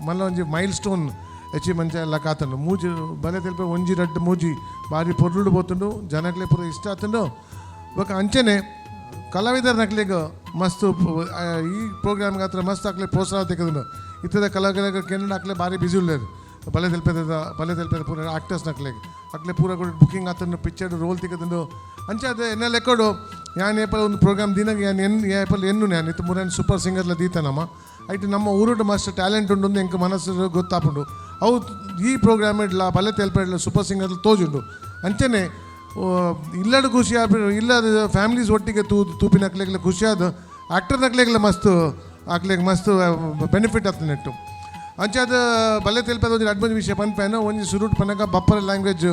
ಮಲ್ಲ ಒಂಜಿ ಮೈಲ್ ಸ್ಟೋನ್ ಅಚೀವ್ಮೆಂಟ್ ಎಲ್ಲ ಕಾತುಂಡು. ಮೂಜಿ ಬಲೆ ತೆಲ್ಪೆ ಒಂಜಿ ರಡ್ಡು ಮೂಜಿ ಬಾರಿ ಪೊರ್ಲುಡು ಪೋತುಂಡು, ಜನಕ್ಲೆ ಪೂರ ಇಷ್ಟ ಆತುಂಡು. ಬೊಕ ಅಂಚನೆ ಕಲಾವಿದರ ನಕ್ಲೆಗ್ ಮಸ್ತ್ ಈ ಪ್ರೋಗ್ರಾಮ್ ಗಾತ್ರ ಮಸ್ತ್ ಅಕ್ಲೆ ಪ್ರೋತ್ಸಾಹ ತಿಕ್ಕುದುಂಡು. ಇತ್ತದ ಕಲಾವಿದರ ಕೆನ್ನಡ ಅಕ್ಲೆ ಬಾರಿ ಬಿಸಿ ಉಲ್ಲೆರ್. ಬಲೆ ತೆಲ್ಪೆದ ಬಲೆ ತೆಲ್ಪೆದ ಪೂರ ಆಕ್ಟರ್ಸ್ ನಕ್ಲೆಗ್ ಅಕ್ಲೆ ಪೂರ ಕೂಡ ಬುಕಿಂಗ್ ಆತುಂಡು, ಪಿಕ್ಚರ್ ರೋಲ್ ತಿಕ್ಕುದುಂಡು. ಅಂಚ ಅದು ಎನ್ನ ಲೆಕ್ಕಡು ಯಾನ್ ಏಪಲ್ ಒಂದು ಪ್ರೋಗ್ರಾಮ್ ದಿನಗೆ ಯಾನ್ ಎನ್ ಏಪಲ್ ಎನ್ನು ಯಾನ್ ಇತ್ತು ಮುರನ್ ಸೂಪರ್ ಸಿಂಗರ್ಲ ದೀತ ನಮ್ಮ ಐಟ್ ನಮ್ಮ ಊರುಡು ಮಸ್ತ್ ಟ್ಯಾಲೆಂಟ್ ಉಂಡು, ಎಂಕ್ ಮನಸ್ಸು ಗೊತ್ತಾಪುಂಡು. ಅವು ಈ ಪ್ರೋಗ್ರಾಮ್ ಇಡ್ಲ ಬಲೆ ತೆಲ್ಪೆಡ್ಲ ಸೂಪರ್ ಸಿಂಗರ್ ತೋಜುಂಡು. ಅಂಚನೆ ಇಲ್ಲಡ್ ಖುಷಿ ಆಪಿ ಇಲ್ಲದ ಫ್ಯಾಮಿಲೀಸ್ ಒಟ್ಟಿಗೆ ತೂ ತೂಪಿನಕ್ಲೆಗ್ಲ ಖುಷಿ ಆದ ಆಕ್ಟರ್ ನಕ್ಲೆಗ್ಲ ಮಸ್ತ್ ಅಕ್ಲೆಗ್ ಮಸ್ತ್ ಬೆನಿಫಿಟ್ ಆತು ನೆಟ್ಟು. ಅಂಚಾದ ಬಲ್ಲೆ ತೆಲ್ಪದ ಒಂಜಿ ರಡ್ಡ್ ಒಂಜಿ ವಿಷಯ ಪನ್ಪೇನ. ಒಂಜಿ ಸುರುಟ್ ಪನಗ ಬಪ್ಪರ ಲ್ಯಾಂಗ್ವೇಜ್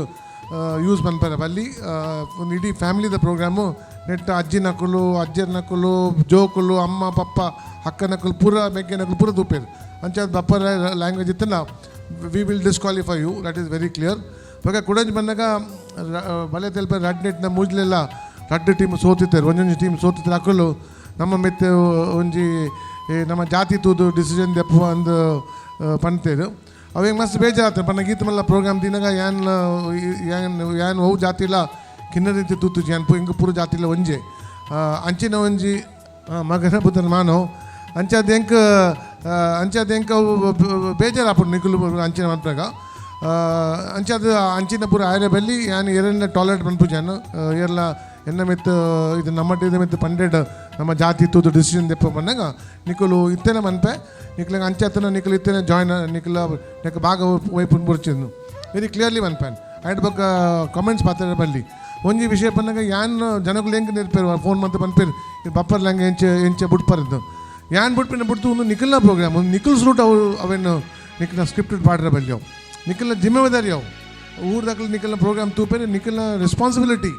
ಯೂಸ್ ಪನ್ಪೆರೆ ಬಲ್ಲಿ. ಒಂದು ಇಡೀ ಫ್ಯಾಮಿಲಿದ ಪ್ರೋಗ್ರಾಮು ನೆಟ್ ಅಜ್ಜಿನಕುಲು, ಅಜ್ಜರ್ನಕುಲು, ಜೋಕುಲು, ಅಮ್ಮ, ಪಪ್ಪ, ಅಕ್ಕನಕುಲು ಪೂರ, ಮೆಗ್ಗೆನಕುಲು ಪೂರ ತೂಪೆರ್. ಅಂಚಾದ ಬಪ್ಪರ language ಇತ್ತನ we will disqualify you, that is very clear. ಬೊಕ ಕುಡಂಜಿ ಬಂದಾಗ ಬಲೆ ತೆಲ್ಪ ರಡ್ಡ್ ನೆಟ್ನ ಮೂಜ್ಲೆಲ್ಲ ರಡ್ಡ್ ಟೀಮ್ ಸೋತಿತ್ತಾರೆ, ಒಂಜೊಂಜಿ ಟೀಮ್ ಸೋತಿತ್ತಾರೆ. ಅಕುಲು ನಮ್ಮ ಮಿತ್ತೆ ಒಂಜಿ ನಮ್ಮ ಜಾತಿ ತೂದು ಡಿಸಿಷನ್ ದೆಪ್ಪು ಅಂದ್ ಪಂತೇರು. ಅವೇಗ ಮಸ್ತ್ ಬೇಜಾರಾಗ್ತದೆ ಪನ್ನ ಗೀತ ಮಲ್ಲ ಪ್ರೋಗ್ರಾಮ್ ದಿನಗ ಯಾನ್ ಯಾನ್ ಯಾನ್ ಒವು ಜಾತಿಲ ಕಿನ್ನರೀತಿ ತೂತುಜಿ ಯಾನ್. ಇಂಕ್ ಪೂರ ಜಾತಿಲ ಒಂಜೆ. ಅಂಚಿನ ಒಂಜಿ ಮಗನ ಬುದ್ಧನ ಮಾನವ್. ಅಂಚಾದ ಎಂಕ್ ಅಂಚಾದ ಎಂಕ್ ಅವು ಬೇಜಾರಾಪುಂಡು ನಿಕುಲು ಅಂಚಿನ ಮನ್ಪುನಗ. ಅಂಚಾದ ಅಂಚಿನ ಪೂರ ಆಯರೆ ಬಲ್ಲಿ. ಯಾನ್ ಏರೆಲ್ಲ ಟಾಯ್ಲೆಟ್ ಪನ್ಪುಜಿ ಯಾನ್. ಏರ್ಲ ಎನ್ನ ಮಿತ್ತು ಇದು ನಮ್ಮ ಟೀದ ಮಿತ್ತು ಪಂಡೆಡ್ ನಮ್ಮ ಜಾತಿ ತೂದು ಡಿಸಿಷನ್ ದೆಪ್ಪ ಪನ್ನಗ ನಿಕುಲು ಇತ್ತೇನೆ ಮನ್ಪೆ. ನಿಕ್ಲೆಗ್ ಅಂಚಾತನ ನಿಕುಲು ಇತ್ತೇನೆ ಜಾಯ್ನ್ ನಿಕುಲ ನೆಕ್ ಭಾಗ ವೈಪುನ್ ಬುರ್ಚಿಂದು ವೆರಿ ಕ್ಲಿಯರ್ಲಿ ಮನ್ಪೇನ್. ಐಟ್ ಬೊಕ್ಕ ಕಮೆಂಟ್ಸ್ ಪಾತೆರ ಬಲ್ಲಿ. ಒಂಜಿ ವಿಷಯ ಪನ್ನಗ ಯಾನ್ ಜನಕುಲು ಎಂಕ್ ನೆರ್ಪೇರು ಫೋನ್ ಮಂತ್ ಪನ್ಪೇರು, ಇದು ಬಪ್ಪರ್ ಲ್ಯಾಂಗ್ ಎಂಚ ಎಂಚ ಬುಡ್ಪರಂದು. ಯಾನ್ ಬುಡ್ಪಿನ ಬುಡ್ತು ಒಂದು ನಿಖಲ್ನ ಪ್ರೋಗ್ರಾಮ್, ಒಂದು ನಿಖಲ್ಸ್ ರೂಟ್. ಅವು ಅವೇನು ನಿಖಲ್ನ ಸ್ಕ್ರಿಪ್ಟೆಡ್ ಪಾಡ್ರೆ ಬಲ್ಲಿ. ಅವು ನಿಖಲ್ನ ಜಿಮ್ಮೆದಾರಿ. ಅವು ಊರ್ದಕ್ಲು ನಿಖಲ್ನ ಪ್ರೋಗ್ರಾಮ್ ತೂಪೇರೆ ನಿಖಲ್ನ ರೆಸ್ಪಾನ್ಸಿಬಿಲಿಟಿ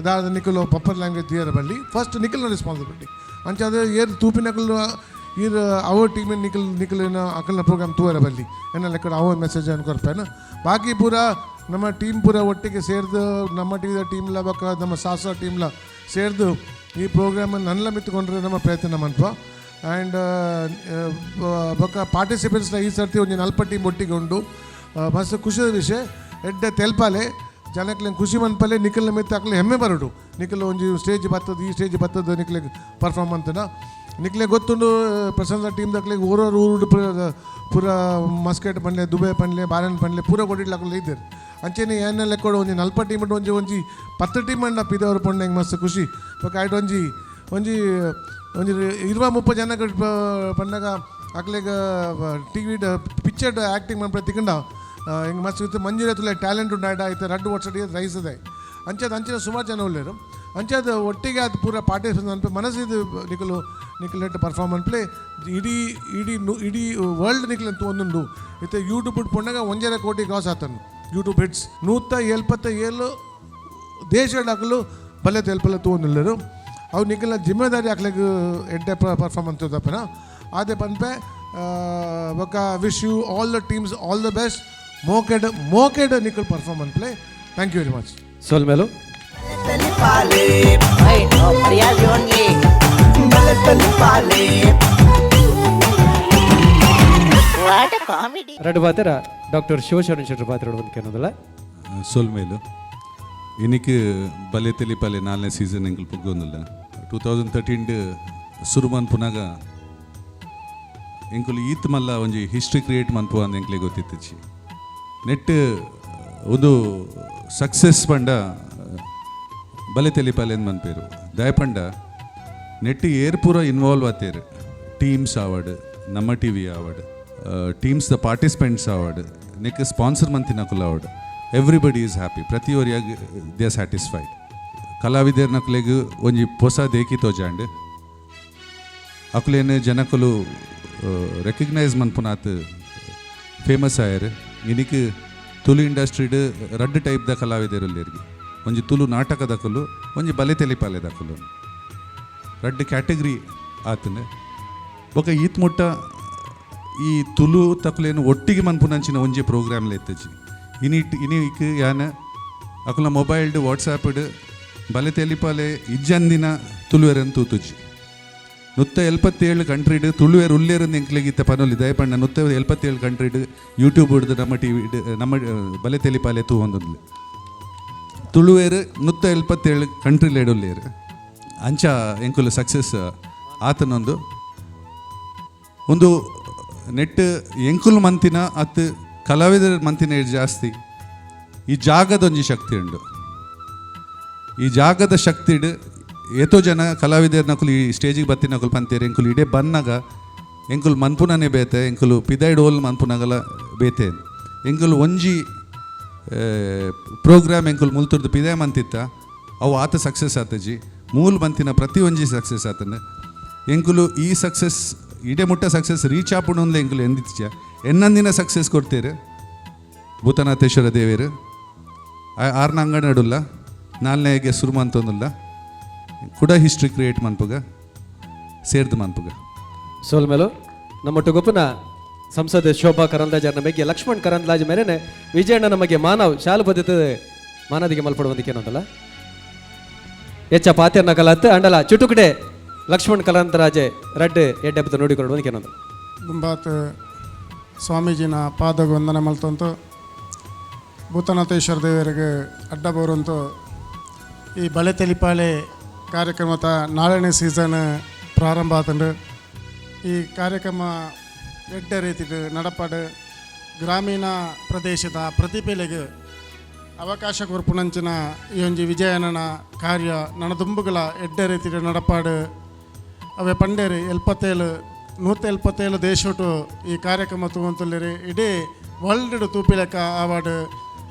ದಾದ ನಿಕುಲು ಪಪ್ಪರ್ ಲ್ಯಾಂಗ್ವೇಜ್ ದಿಯರ ಬಲ್ಲಿ. First ನಿಖಲ್ನ responsibility. ಅಂಚಾದ ಏರ್ ತೂಪಿನಕುಲು ಈರ್ ಅವ ಟೀಮ್ ನಿಖಲ್ ನಿಖಲಿನ ಅಕಲ್ನ ಪ್ರೋಗ್ರಾಮ್ ತೂವರ ಬಲ್ಲಿ ಎನ್ನ ಲೆಕ್ಕ ಅವ ಮೆಸೇಜ್ ಅನ್ನು ಕೊರ್ಪೇನ. ಬಾಕಿ ಪೂರ ನಮ್ಮ ಟೀಮ್ ಪೂರ ಒಟ್ಟಿಗೆ ಸೇರ್ದು ನಮ್ಮ ಟಿವಿದ ಟೀಮ್ಲ ಬೊಕ್ಕ ನಮ್ಮ ಸಾಸ ಟೀಮ್ಲ ಸೇರ್ದು ಈ ಪ್ರೋಗ್ರಾಮ್ ನನ್ಲ ಮಿತ್ತುಕೊಂಡ್ರೆ ನಮ್ಮ ಪ್ರಯತ್ನ ಮನ್ಪ. ಆ್ಯಂಡ್ ಬೊಕ್ಕ ಪಾರ್ಟಿಸಿಪೆಂಟ್ಸ್ನ ಈ ಸರ್ತಿ ಒಂಜಿ ನಲ್ಪ ಟೀಮ್ ಒಟ್ಟಿಗೆ ಉಂಡು. ಮಸ್ತ್ ಖುಷಿದ ವಿಷಯ. ಎಡ್ಡೆ ತೆಲ್ಪಾಲೆ, ಜನಕ್ಲೆನ್ ಖುಷಿ ಮನ್ಪಲೆ, ನಿಖಲ್ನ ಮಿತ್ತ ಅಕ್ಲೆ ಹೆಮ್ಮೆ ಬರಡು. ನಿಖಲ್ ಒಂಜಿ ಸ್ಟೇಜ್ ಬತ್ತದ, ಈ ಸ್ಟೇಜ್ ಬತ್ತದ ನಿಕ್ಲೆಗ್ ಪರ್ಫಾರ್ಮ್ ಅಂತನ. ನಿಕ್ಲೆ ಗೊತ್ತುಂಡು ಪ್ರಶಂಸ ಟೀಮ್ ದಕ್ಲೆಗ್ ಊರೂರು ಊರು ಪೂರ ಮಸ್ಕೆಟ್ ಪನ್ಲೆ, ದುಬೈ ಪನ್ಲೆ, ಬಾರನ್ ಪನ್ಲೆ, ಪೂರ ಕೊಡಿಡ್ಲಕುಲು ಇದ್ದೇರು. ಅಂಚೆನೆ ಏನ ಲೆಕ್ಕೊಡು ಒಂಜಿ ನಲ್ಪ ಟೀಮ್ ಒಂಜಿ ಒಂಜಿ 10 ಟೀಮ್ ಅಣ್ಣ ಪಿದವರು ಪೊಣ್ಣೆ ಮಸ್ತ್ ಖುಷಿ. ಬೊಕ್ಕ ಐಟ್ ಒಂಜಿ ಒಂಜಿ ಒಂಜಿ 20 30 ಜನ ಪನ್ನಗ ಅಕ್ಲೆಗ್ ಟಿವಿ ಪಿಕ್ಚರ್ ಆ್ಯಕ್ಟಿಂಗ್ ಮನ್ಪೆ ತಿಕ್ಕಂಡ ಹಿಂಗೆ ಮಸ್ತ್ ಇತ್ತು. ಮಂಜುನಾಥ್ ಟ್ಯಾಲೆಂಟ್ ಉಂಡು. ಆಯ್ತು, 2 ವರ್ಷ ರೈಸ್ ಇದೆ. ಅಂಚದ ಅಂಚಿನ ಸುಮಾರು ಜನ ಉಲ್ಲೇರು. ಅಂಚಾದ ಒಟ್ಟಿಗೆ ಅದು ಪೂರ ಪಾರ್ಟಿಸಿಪೇಟ್ ಅನ್ಪೆ ಮನಸ್ಸಿದು ನಿಕಲು ನಿಕಲ್ ನೆಟ್ ಪರ್ಫಾರ್ಮ್ ಅನ್ಪ್ಲೆ. ಇಡೀ ಇಡೀ ಇಡೀ ವರ್ಲ್ಡ್ ನಿಕಲ್ ಅಂತ ಒಂದುಂಡು. ಇತ್ತೆ ಯೂಟ್ಯೂಬ್ ಪೊಣ್ಣಗ 1.5 ಕೋಟಿ ಕ್ರಾಸ್ ಆತನು ಯೂಟ್ಯೂಬ್ ಹಿಟ್ಸ್. 177 ದೇಶಡಕಲು. ಬಲ್ಲೆ ತೆಲ್ಪಲ್ಲ ತೂವೊಂದುಲ್ಲೆರ್. ಅವು ನಿಕಲ್ನ ಜಿಮ್ಮೆದಾರಿ ಅಕ್ಲೆಗ್ ಎಡ್ಡೆ ಪರ್ಫಾರ್ಮೆನ್ಸ್ ತೂದಪ್ಪನ ಆದೆ ಪನ್ಪೆ. ಬೊಕ್ಕ wish you all the teams all the best. ಮೋಕೆಡ್ ಮೋಕೆಡ್ ನಿಕಲ್ performance play. Thank you very much. ಸೊಲ್ಮೆಲು. ತೆಲಿಪಾಲೆ. I know ಮರ್ಯಾದೆ ಓನ್ಲಿ. ಬಲೆ ತೆಲಿಪಾಲೆ. What comedy. ರಡ್ಡು ಪಾತ್ರ ಡಾಕ್ಟರ್ ಶಿವಶರಣ ಶೆಟ್ಟರ್ ಪಾತ್ರ ಒಂದು ಕೇನೋದಲ್ಲ. ಸೊಲ್ಮೇಲು. ಇನಿಕ್ ಬಲೆ ತೆಲಿಪಾಲೆ ನಾಲ್ನೇ ಸೀಸನ್ ಎಂಕಲ್ ಪುಗ್ಗೊಂದಿಲ್ಲ. 2013 ಸುರು ಮನ್ಪುನಾಗ ಎಂಕುಲು ಈತ್ ಮಲ್ಲ ಒಂಜಿ ಹಿಸ್ಟ್ರಿ ಕ್ರಿಯೇಟ್ ಮನ್ಪು ಅಂದ್ ಎಂಕ್ಲೆ ಗೊತ್ತಿತ್ತಿಚ್ಚಿ. ನೆಟ್ ಒಂದು ಸಕ್ಸಸ್ ಪಂಡ ಬಲೆ ತೆಲಿಪಾಲೆ ಅಂದ್ ಮನ್ಪೇರು. ದಯಪಂಡ ನೆಟ್ ಏರ್ ಪೂರ ಇನ್ವಾಲ್ವ್ ಆತೇರು, ಟೀಮ್ಸ್ ಆವಡ್, ನಮ್ಮ ಟಿವಿ ಆವಡ್, teams the participants ಆವಡ್, ನೆಕ್ ಸ್ಪಾನ್ಸರ್ ಮಂತಿನಕುಲು ಆವಡ್, everybody is happy. ಪ್ರತಿಯೊರಿಯಾಗ they are satisfied. ಕಲಾವಿದರ್ನಕುಲೆಗ್ ಒಂಜಿ ಪೊಸ ದೇಕಿ ತೋಜಾಂಡ್. ಅಕುಲೇನು ಜನಕುಲು ರೆಕಗ್ನೈಸ್ ಮನ್ಪುನಾತ್ ಫೇಮಸ್ ಆಯರ್. ಇನಿಕ್ ತುಳು ಇಂಡಸ್ಟ್ರಿಡ್ ರಡ್ಡ್ ಟೈಪ್ದ ಕಲಾವಿದರುಲ್ಲೆರ್ಗೆ. ಒಂಜಿ ತುಳು ನಾಟಕದಕುಲು, ಒಂಜಿ ಬಲೆ ತೆಲಿಪಾಲೆದಕುಲು. ರಡ್ಡ್ ಕ್ಯಾಟಗರಿ ಆತನ. ಬೊಕ ಈತ್ ಮುಟ್ಟ ಈ ತುಳು ತಕುಲೇನು ಒಟ್ಟಿಗೆ ಮನ್ಪುನಂಚಿನ ಒಂಜಿ ಪ್ರೋಗ್ರಾಮ್ಲ ಇತ್ತಜಿ. ಇನಿಟ್ ಇನಿಕ್ ಯಾನ ಅಕುಲ ಮೊಬೈಲ್ಡ್ ವಾಟ್ಸಾಪ್ಡ್ ಬಲೆ ತೆಲಿಪಾಲೆ ಇಜ್ಜಂದಿನ ತುಳುವೆರನ್ ತೂತುಜಿ. 177 ಕಂಟ್ರಿಡ್ ತುಳುವೆರ್ ಉಲ್ಲೇರಂದು ಎಂಕ್ಲೆಗ್ ಇತ್ತ ಪನೊಲಿ. ದಯಪಂಡ 177 ಕಂಟ್ರಿಡ್ ಯೂಟ್ಯೂಬ್ ಹಿಡ್ದು ನಮ್ಮ ಟಿವಿ ನಮ್ಮ ಬಲೆ ತೆಲಿಪಾಲೆ ತೂವೊಂದುಲ್ಲೆ. ತುಳುವೇರು 177 ಕಂಟ್ರಿ ಉಲ್ಲೇರು. ಅಂಚ ಎಂಕುಲು ಸಕ್ಸಸ್ ಆತನೊಂದು ಒಂದು ನೆಟ್ ಎಂಕುಲು ಮಂತಿನ ಅತ್ತು ಕಲಾವಿದರ ಮಂತಿನ ಜಾಸ್ತಿ ಈ ಜಾಗದೊಂಜಿ ಶಕ್ತಿ ಉಂಡು. ಈ ಜಾಗದ ಶಕ್ತಿಡ್ ಏತೋ ಜನ ಕಲಾವಿದರ್ನಕುಲು ಈ ಸ್ಟೇಜಿಗೆ ಬತ್ತಿನಕುಲು ಪಂತೇರು, ಎಂಕುಲು ಇಡೇ ಬನ್ನಾಗ ಎಂಕುಲು ಮನ್ಪುನನೇ ಬೇತೆ, ಎಂಕುಲು ಪಿದಾಯ್ಡ್ ಓಲ್ ಮನ್ಪುನಗಲ ಬೇತೆ. ಎಂಕುಲು ಒಂಜಿ ಪ್ರೋಗ್ರಾಮ್ ಎಂಕುಲು ಮುಲ್ತುರ್ದು ಪಿದಾಯ್ ಮಂತಿತ್ತ, ಅವು ಆತ ಸಕ್ಸಸ್ ಆತಜಿ. ಮೂಲು ಮಂತಿನ ಪ್ರತಿ ಒಂಜಿ ಸಕ್ಸಸ್ ಆತನ. ಎಂಕುಲು ಈ ಸಕ್ಸಸ್ ಇಡೆ ಮುಟ್ಟ ಸಕ್ಸಸ್ ರೀಚ್ ಆಪುಂಡು ಎಂಕುಲು ಎಂದಿಚ್ಚ. ಎನ್ನಂದಿನ ಸಕ್ಸಸ್ ಕೊಡ್ತೇರು ಭೂತನಾಥೇಶ್ವರ ದೇವೇರು. ಆರ್ನ ಅಂಗಡಿ ನಡುಲ್ಲ ನಾಲ್ನೇಗೆ ಸುರು ಮಂತೊಂದುಲ್ಲ. ಕೂಡ ಹಿಸ್ಟ್ರಿ ಕ್ರಿಯೇಟ್ ಮನ್ಪುಗ, ಸೇರ್ದು ಮನ್ಪುಗ. ಸೋಲ್ಮೇಲು. ನಮ್ಮೊಟ್ಟುಗೊಪ್ಪುನ ಸಂಸದೆ ಶೋಭಾ ಕರಂದ್ಲಾಜೆ ನಮಗೆ, ಲಕ್ಷ್ಮಣ್ ಕರಂದ್ಲಾಜೆ ಮೇರೆನೆ, ವಿಜಯಣ್ಣ ನಮಗೆ ಮಾನವ್ ಶಾಲು ಪದ್ಧತಿ ಮಾನದಿಗೆ ಮಲ್ಪಡುವಂದಿಕ್ಕೇನಂತಲ್ಲ. ಎಚ್ಚ ಪಾತೆರ್ನ ಕಲತ್ ಅಂಡಲ ಚುಟುಕಡೆ ಲಕ್ಷ್ಮಣ್ ಕರಂದ್ಲಾಜೆ ರಡ್ಡ್ ಎಡ್ಡೆಬ್ಬದ ನುಡಿಕೊಡುವಂದಿಕ್ಕೇನಂತ. ದುಂಬಾತ್ ಸ್ವಾಮೀಜಿನ ಪಾದಗ ವಂದನೆ ಮಲ್ತೊಂತು, ಭೂತನಾಥೇಶ್ವರ ದೇವರಿಗೆ ಅಡ್ಡ ಬರುವಂತು, ಈ ಬಳೆ ತೆಲಿಪಾಲೆ ಕಾರ್ಯಕ್ರಮದ ನಾಲ್ಕನೇ ಸೀಸನ್ ಪ್ರಾರಂಭ ಆತಂಡು. ಈ ಕಾರ್ಯಕ್ರಮ ಎಡ್ಡೆ ರೀತಿಡ್ ನಡಪಾಡು ಗ್ರಾಮೀಣ ಪ್ರದೇಶದ ಪ್ರತಿಭೆಲೆಗೆ ಅವಕಾಶ ಕೊರ್ಪುನಂಚಿನ ಈ ಒಂಜಿ ವಿಜಯನನ ಕಾರ್ಯ ನನ ದುಂಬುಗಳ ಎಡ್ಡೆ ರೀತಿಡ್ ನಡಪಾಡು. ಅವೆ ಪಂಡೇರಿ ಎಲ್ಪತ್ತೇಳು 177 ದೇಶಟು ಈ ಕಾರ್ಯಕ್ರಮ ತೂವಂತುಲ್ಲೆರ್. ಇಡೀ ವರ್ಲ್ಡ್ ತೂಪಿಲೆಕ್ಕ ಆವಾಡ್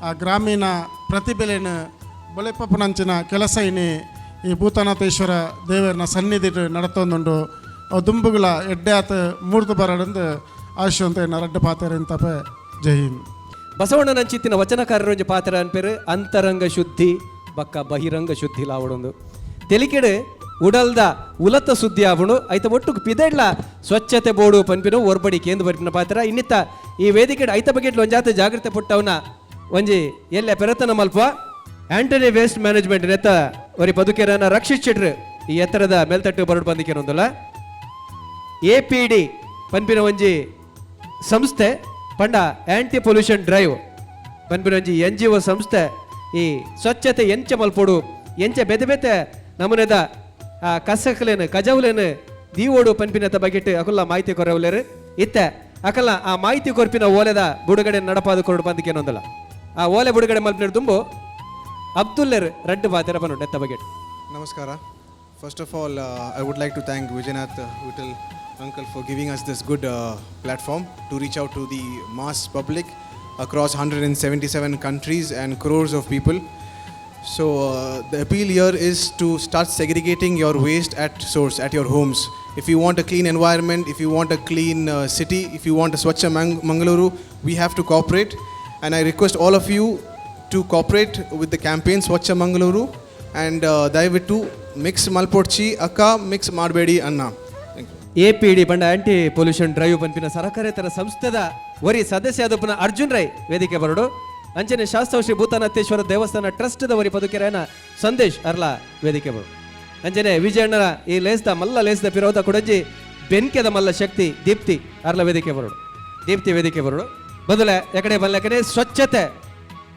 ಆ ಗ್ರಾಮೀಣ ಪ್ರತಿಭೆಲೆನ್ ಬೊಲೆಪುನಂಚಿನ ಕೆಲಸ ಇನಿ ಈ ಭೂತನಾಥೇಶ್ವರ ದೇವರನ ಸನ್ನಿಧಿ ನಡತೊಂದುಂಡು. ಅವು ದುಂಬುಗಳ ಎಡ್ಡೆ ಆತ ಮೂರ್ದು ಬರಡಂದು ಆಶುವಂತ ರಡ್ಡು ಪಾತೆರ ಇಂತಪೆ. ಜೈ ಹಿಂದ್. ಬಸವಣ್ಣನಂಚಿತ್ತಿನ ವಚನಕಾರರೊಂಜಿ ಪಾತ್ರ ಅನ್ಪೇರು, ಅಂತರಂಗ ಶುದ್ಧಿ ಬಕ್ಕ ಬಹಿರಂಗ ಶುದ್ಧಿ ಲಾವಡೊಂದು. ತೆಲಿಕೆಡೆ ಉಡಲ್ದ ಉಲತ ಸುದ್ದಿ ಆವಣು, ಐತ ಒಟ್ಟುಕು ಪಿದೆಡ್ಲ ಸ್ವಚ್ಛತೆ ಬೋಡು ಪನ್ಪಿನ ಒರ್ಬಡಿ ಕೇಂದ್ರ ಬರ್ಪಿನ ಪಾತ್ರ. ಇನ್ನಿತ್ತ ಈ ವೇದಿಕೆ ಐತ ಬಗೆಟ್ಲ ಒಂಜಾತ ಜಾಗೃತೆ ಪುಟ್ಟವನ ಒಂಜಿ ಎಲ್ಲೆ ಪೆರತನ ಮಲ್ಪ. Antony waste management ನೆತ್ತ ಒರಿ ಪದುಕೆರನ ರಕ್ಷಿತ್ ಶೆಟ್ರು ಈ ಎತ್ತರದ ಮೇಲ್ತಟ್ಟು ಬರಡು ಬಂದಿಕೆನೊಂದಲ್ಲ. ಎಪಿಡಿ ಪನ್ಪಿನ ಒಂಜಿ ಸಂಸ್ಥೆ ಪಂಡ aunty pollution drive ಪನ್ಪಿನ ಒಂಜಿ ಎನ್ಜಿಒ ಸಂಸ್ಥೆ ಈ ಸ್ವಚ್ಛತೆ ಎಂಚ ಮಲ್ಪೊಡು, ಎಂಚ ಬೆತೆ ಬೆತೆ ನಮೂನೆದ ಆ ಕಸಕ್ಲೇನು ಕಜವುಲೇನು ದೀವೋಡು ಪನ್ಪಿನತ ಬಗೆಟ್ ಅಕುಲ್ಲ ಮಾಹಿತಿ ಕೊರವಲೇರು. ಇತ್ತೆ ಅಕಲ್ಲ ಆ ಮಾಹಿತಿ ಕೊರ್ಪಿನ ಓಲೆದ ಬುಡುಗಡೆ ನಡಪಾದ ಕೊರಡು ಬಂದಿಕೇನೊಂದಲ್ಲ. ಆ ಓಲೆ ಬುಡುಗಡೆ ಮಲ್ಪಿನ ದುಂಬು ಅಬ್ದುಲ್ಲೆರ್ ರಡ್ಡು ಬಾತೆರ ಬನ್ನು ನೆತ್ತ ಬಗೆಟ್. ನಮಸ್ಕಾರ. First of all, I would like to thank Vijayanath Vittal uncle for giving us this good platform to reach out to the mass public across 177 countries and crores of people. So, the appeal here is to start segregating your waste at source, at your homes. If you want a clean environment, if you want a clean city, if you want a Swachha Mangaluru, we have to cooperate. And I request all of you to cooperate with the campaign Swachha Mangaluru. And ದಯವಿಟ್ಟು mix ಮಲ್ಪೊಡ್ಚಿ ಅಕ್ಕ, mix ಮಾಡಬೇಡಿ ಅಣ್ಣ. Thank you. APD ಬಂಡ aunty pollution drive ಪನ್ಪಿನ ಸರಕಾರೇತರ ಸಂಸ್ಥೆದ ಒರಿ ಸದಸ್ಯ ಆದಪ್ಪನ ಅರ್ಜುನ್ ರೈ ವೇದಿಕೆ ಬರಡು. ಅಂಚನೆ ಶಾಸ್ತ್ರ ಶ್ರೀ ಭೂತಾನತ್ತೇಶ್ವರ ದೇವಸ್ಥಾನ ಟ್ರಸ್ಟ್ ಒರಿ ಪದುಕೆರೆನ ಸಂದೇಶ್ ಅರ್ಲ ವೇದಿಕೆ ಬರು. ಅಂಚನೆ ವಿಜಯಣ್ಣನ ಈ ಲೇಸ್ದ ಮಲ್ಲ ಲೇಸ್ದ ಪಿರೋಧ ಕೊಡಂಜಿ ಬೆನ್ಕೆದ ಮಲ್ಲ ಶಕ್ತಿ ದೀಪ್ತಿ ಅರ್ಲ ವೇದಿಕೆ ಬರಡು. ದೀಪ್ತಿ ವೇದಿಕೆ ಬರಡು. ಬದಲೆ ಎಕಡೆ ಬಲ್ಲಕನೆ ಸ್ವಚ್ಛತೆ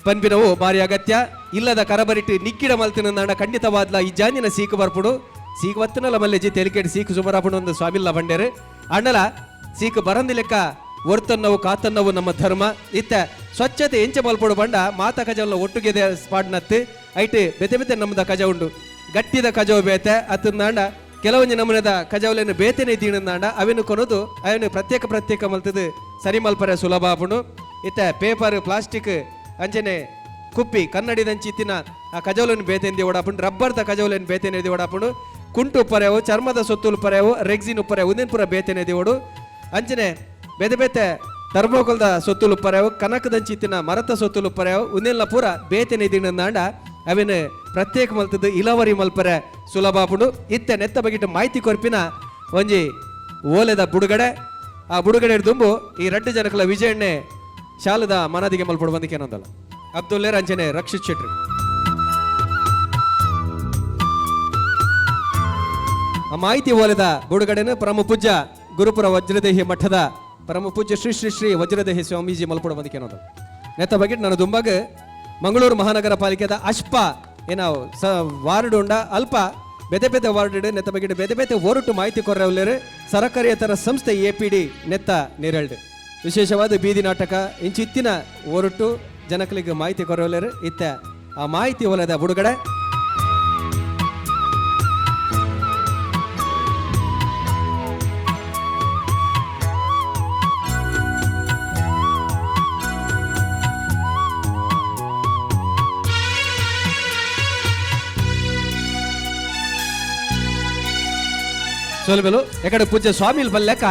ಪನ್ಪಿನವು ಭಾರಿ ಅಗತ್ಯ. ಇಲ್ಲದ ಕರಬರಿಟ್ಟು ನಿಕ್ಕಿಡ ಮಲ್ತಿನ ಖಂಡಿತವಾದ್ಲ ಈ ಜಾನಿನ ಸೀಕು ಬರ್ಪುಡು. ಸೀಕು ಬತ್ತನಲ್ಲ ಮಲ್ಲೆಜಿ ತೆಲಿಕೆಡ್ ಸೀಕು ಸುಮಾರಾಪುಡು ಒಂದು ಸ್ವಾಮಿಲ್ಲ ಬಂಡೇರು. ಅಣ್ಣಲ ಸೀಕು ಬರಂದಿ ಲೆಕ್ಕ ಒರ್ತನ್ನವು ಕಾತನ್ನವು ನಮ್ಮ ಧರ್ಮ. ಇತ್ತ ಸ್ವಚ್ಛತೆ ಎಂಚ ಮಲ್ಪಡು ಬಂಡ ಮಾತ ಕಜವಲ್ಲ ಒಟ್ಟುಗೆದೆ ಸ್ಪಾಟ್ನತ್ತು ಐಟ್ ಬೆತೆ ಬೆತೆ ನಮ್ಮದ ಕಜ ಉಂಡು. ಗಟ್ಟಿದ ಕಜವು ಬೇತೆ ಅತ್ತಂದಾಂಡ ಕೆಲವೊಂಜಿ ನಮೂನೆದ ಕಜವಲೆನು ಬೇತೆನೆ ದೀಣಂದಾಂಡ ಅವೆನು ಕೊನದು ಅವೆನು ಪ್ರತ್ಯೇಕ ಪ್ರತ್ಯೇಕ ಮಲ್ತದು ಸರಿ ಮಲ್ಪರೆ ಸುಲಭ ಆಪುಂಡು. ಇತ್ತ ಪೇಪರ್, ಪ್ಲಾಸ್ಟಿಕ್, ಅಂಚನೆ ಕುಪ್ಪಿ ಕನ್ನಡಿದಂಚಿತ್ತಿನ ಆ ಕಜವಲನ್ನು ಬೇತೆಂದಿ ಓಡಾಪುಂಡು. ರಬ್ಬರ್ದ ಕಜವಲನ್ನು ಬೇತೆನೆ ಓಡಾಪುಂಡು. ಕುಂಟು ಉಪ್ಪರೆವು, ಚರ್ಮದ ಸೊತ್ತುಲು ಪರೆವು, ರೆಗ್ಸಿನ್ ಉಪ್ಪರೆವು, ಉಂದಿನ ಪೂರ ಬೇತೆನೆ ಓಡು. ಅಂಚನೆ ಬೇತೆ ಬೇತೆ ಥರ್ಮೋಕಲ್ದ ಸೊತ್ತುಲು ಪರೆವು, ಕನಕದಂಚಿತ್ತಿನ ಮರತ ಸೊತ್ತುಲು ಪರೆವು, ಉಂದೆಲ್ಲ ಪೂರ ಬೇತೆನೆ ದಿನದಾಂಡ ಅವೆನ್ ಪ್ರತ್ಯೇಕ ಮಲ್ತದ್ದು ಇಲವರಿ ಮಲ್ಪರೆ ಸುಲಭ ಆಪುಂಡು. ಇತ್ತೆ ನೆತ್ತ ಬಗಿಟ್ಟು ಮಾಹಿತಿ ಕೊರ್ಪಿನ ಒಂಜಿ ಓಲೆದ ಬುಡುಗಡೆ. ಆ ಬುಡುಗಡೆ ದುಂಬು ಈ ರಡ್ಡು ಜನಕಲ ವಿಜಯಣ್ಣೆ ಶಾಲದ ಮನದಿಗೆ ಮಲ್ಪಡು ಬಂದಿಕೇನಂದಲ್ಲ ಅಬ್ದುಲ್ಲೇರ್ ಅಂಚನೆ ರಕ್ಷಿತ್ ಶೆಟ್ಟಿ. ಆ ಮಾಹಿತಿ ಓಲೆದ ಬುಡುಗಡೆನ ಪರಮ ಪೂಜ್ಯ ಗುರುಪುರ ವಜ್ರದೇಹಿ ಮಠದ ಪರಮ ಪೂಜ್ಯ ಶ್ರೀ ಶ್ರೀ ಶ್ರೀ ವಜ್ರದೇಹಿ ಸ್ವಾಮೀಜಿ ಮಲ್ಪಡು ಬಂದಿಕೇನಂದ. ನೆತ್ತ ಬಗ್ಗೆ ನಾನು ದುಂಬಾಗ ಮಂಗಳೂರು ಮಹಾನಗರ ಪಾಲಿಕೆದ ಅಶ್ಪ ಏನೋ ಸ ವಾರ್ಡ್ ಉಂಡ ಅಲ್ಪ ಬೇತೆ ಬೇತೆ ವಾರ್ಡ್ ನೆತ್ತ ಬಗ್ಗೆ ಬೇತೆ ಬೇತೆ ಒರಟು ಮಾಹಿತಿ ಕೊರ್ರವಲ್ಲೇರು ಸರಕಾರಿಯೇತರ ಸಂಸ್ಥೆ ಎಪಿಡಿ ನೆತ್ತ ನೇರಳ್ಡು ವಿಶೇಷವಾದ ಬೀದಿ ನಾಟಕ ಇಂಚಿತ್ತಿನ ಒರಟು ಜನಕಲಿಗೆ ಮಾಹಿತಿ ಕೊರವಲ್ಲೇರು. ಇತ್ತ ಆ ಮಾಹಿತಿ ಒಲದ ಬುಡುಗಡೆ. ಸೋಲ್ಬೇಲು ಎಕಡೆ ಪೂಜ್ಯ ಸ್ವಾಮಿಲ್ ಬಲ್ಲೆಕ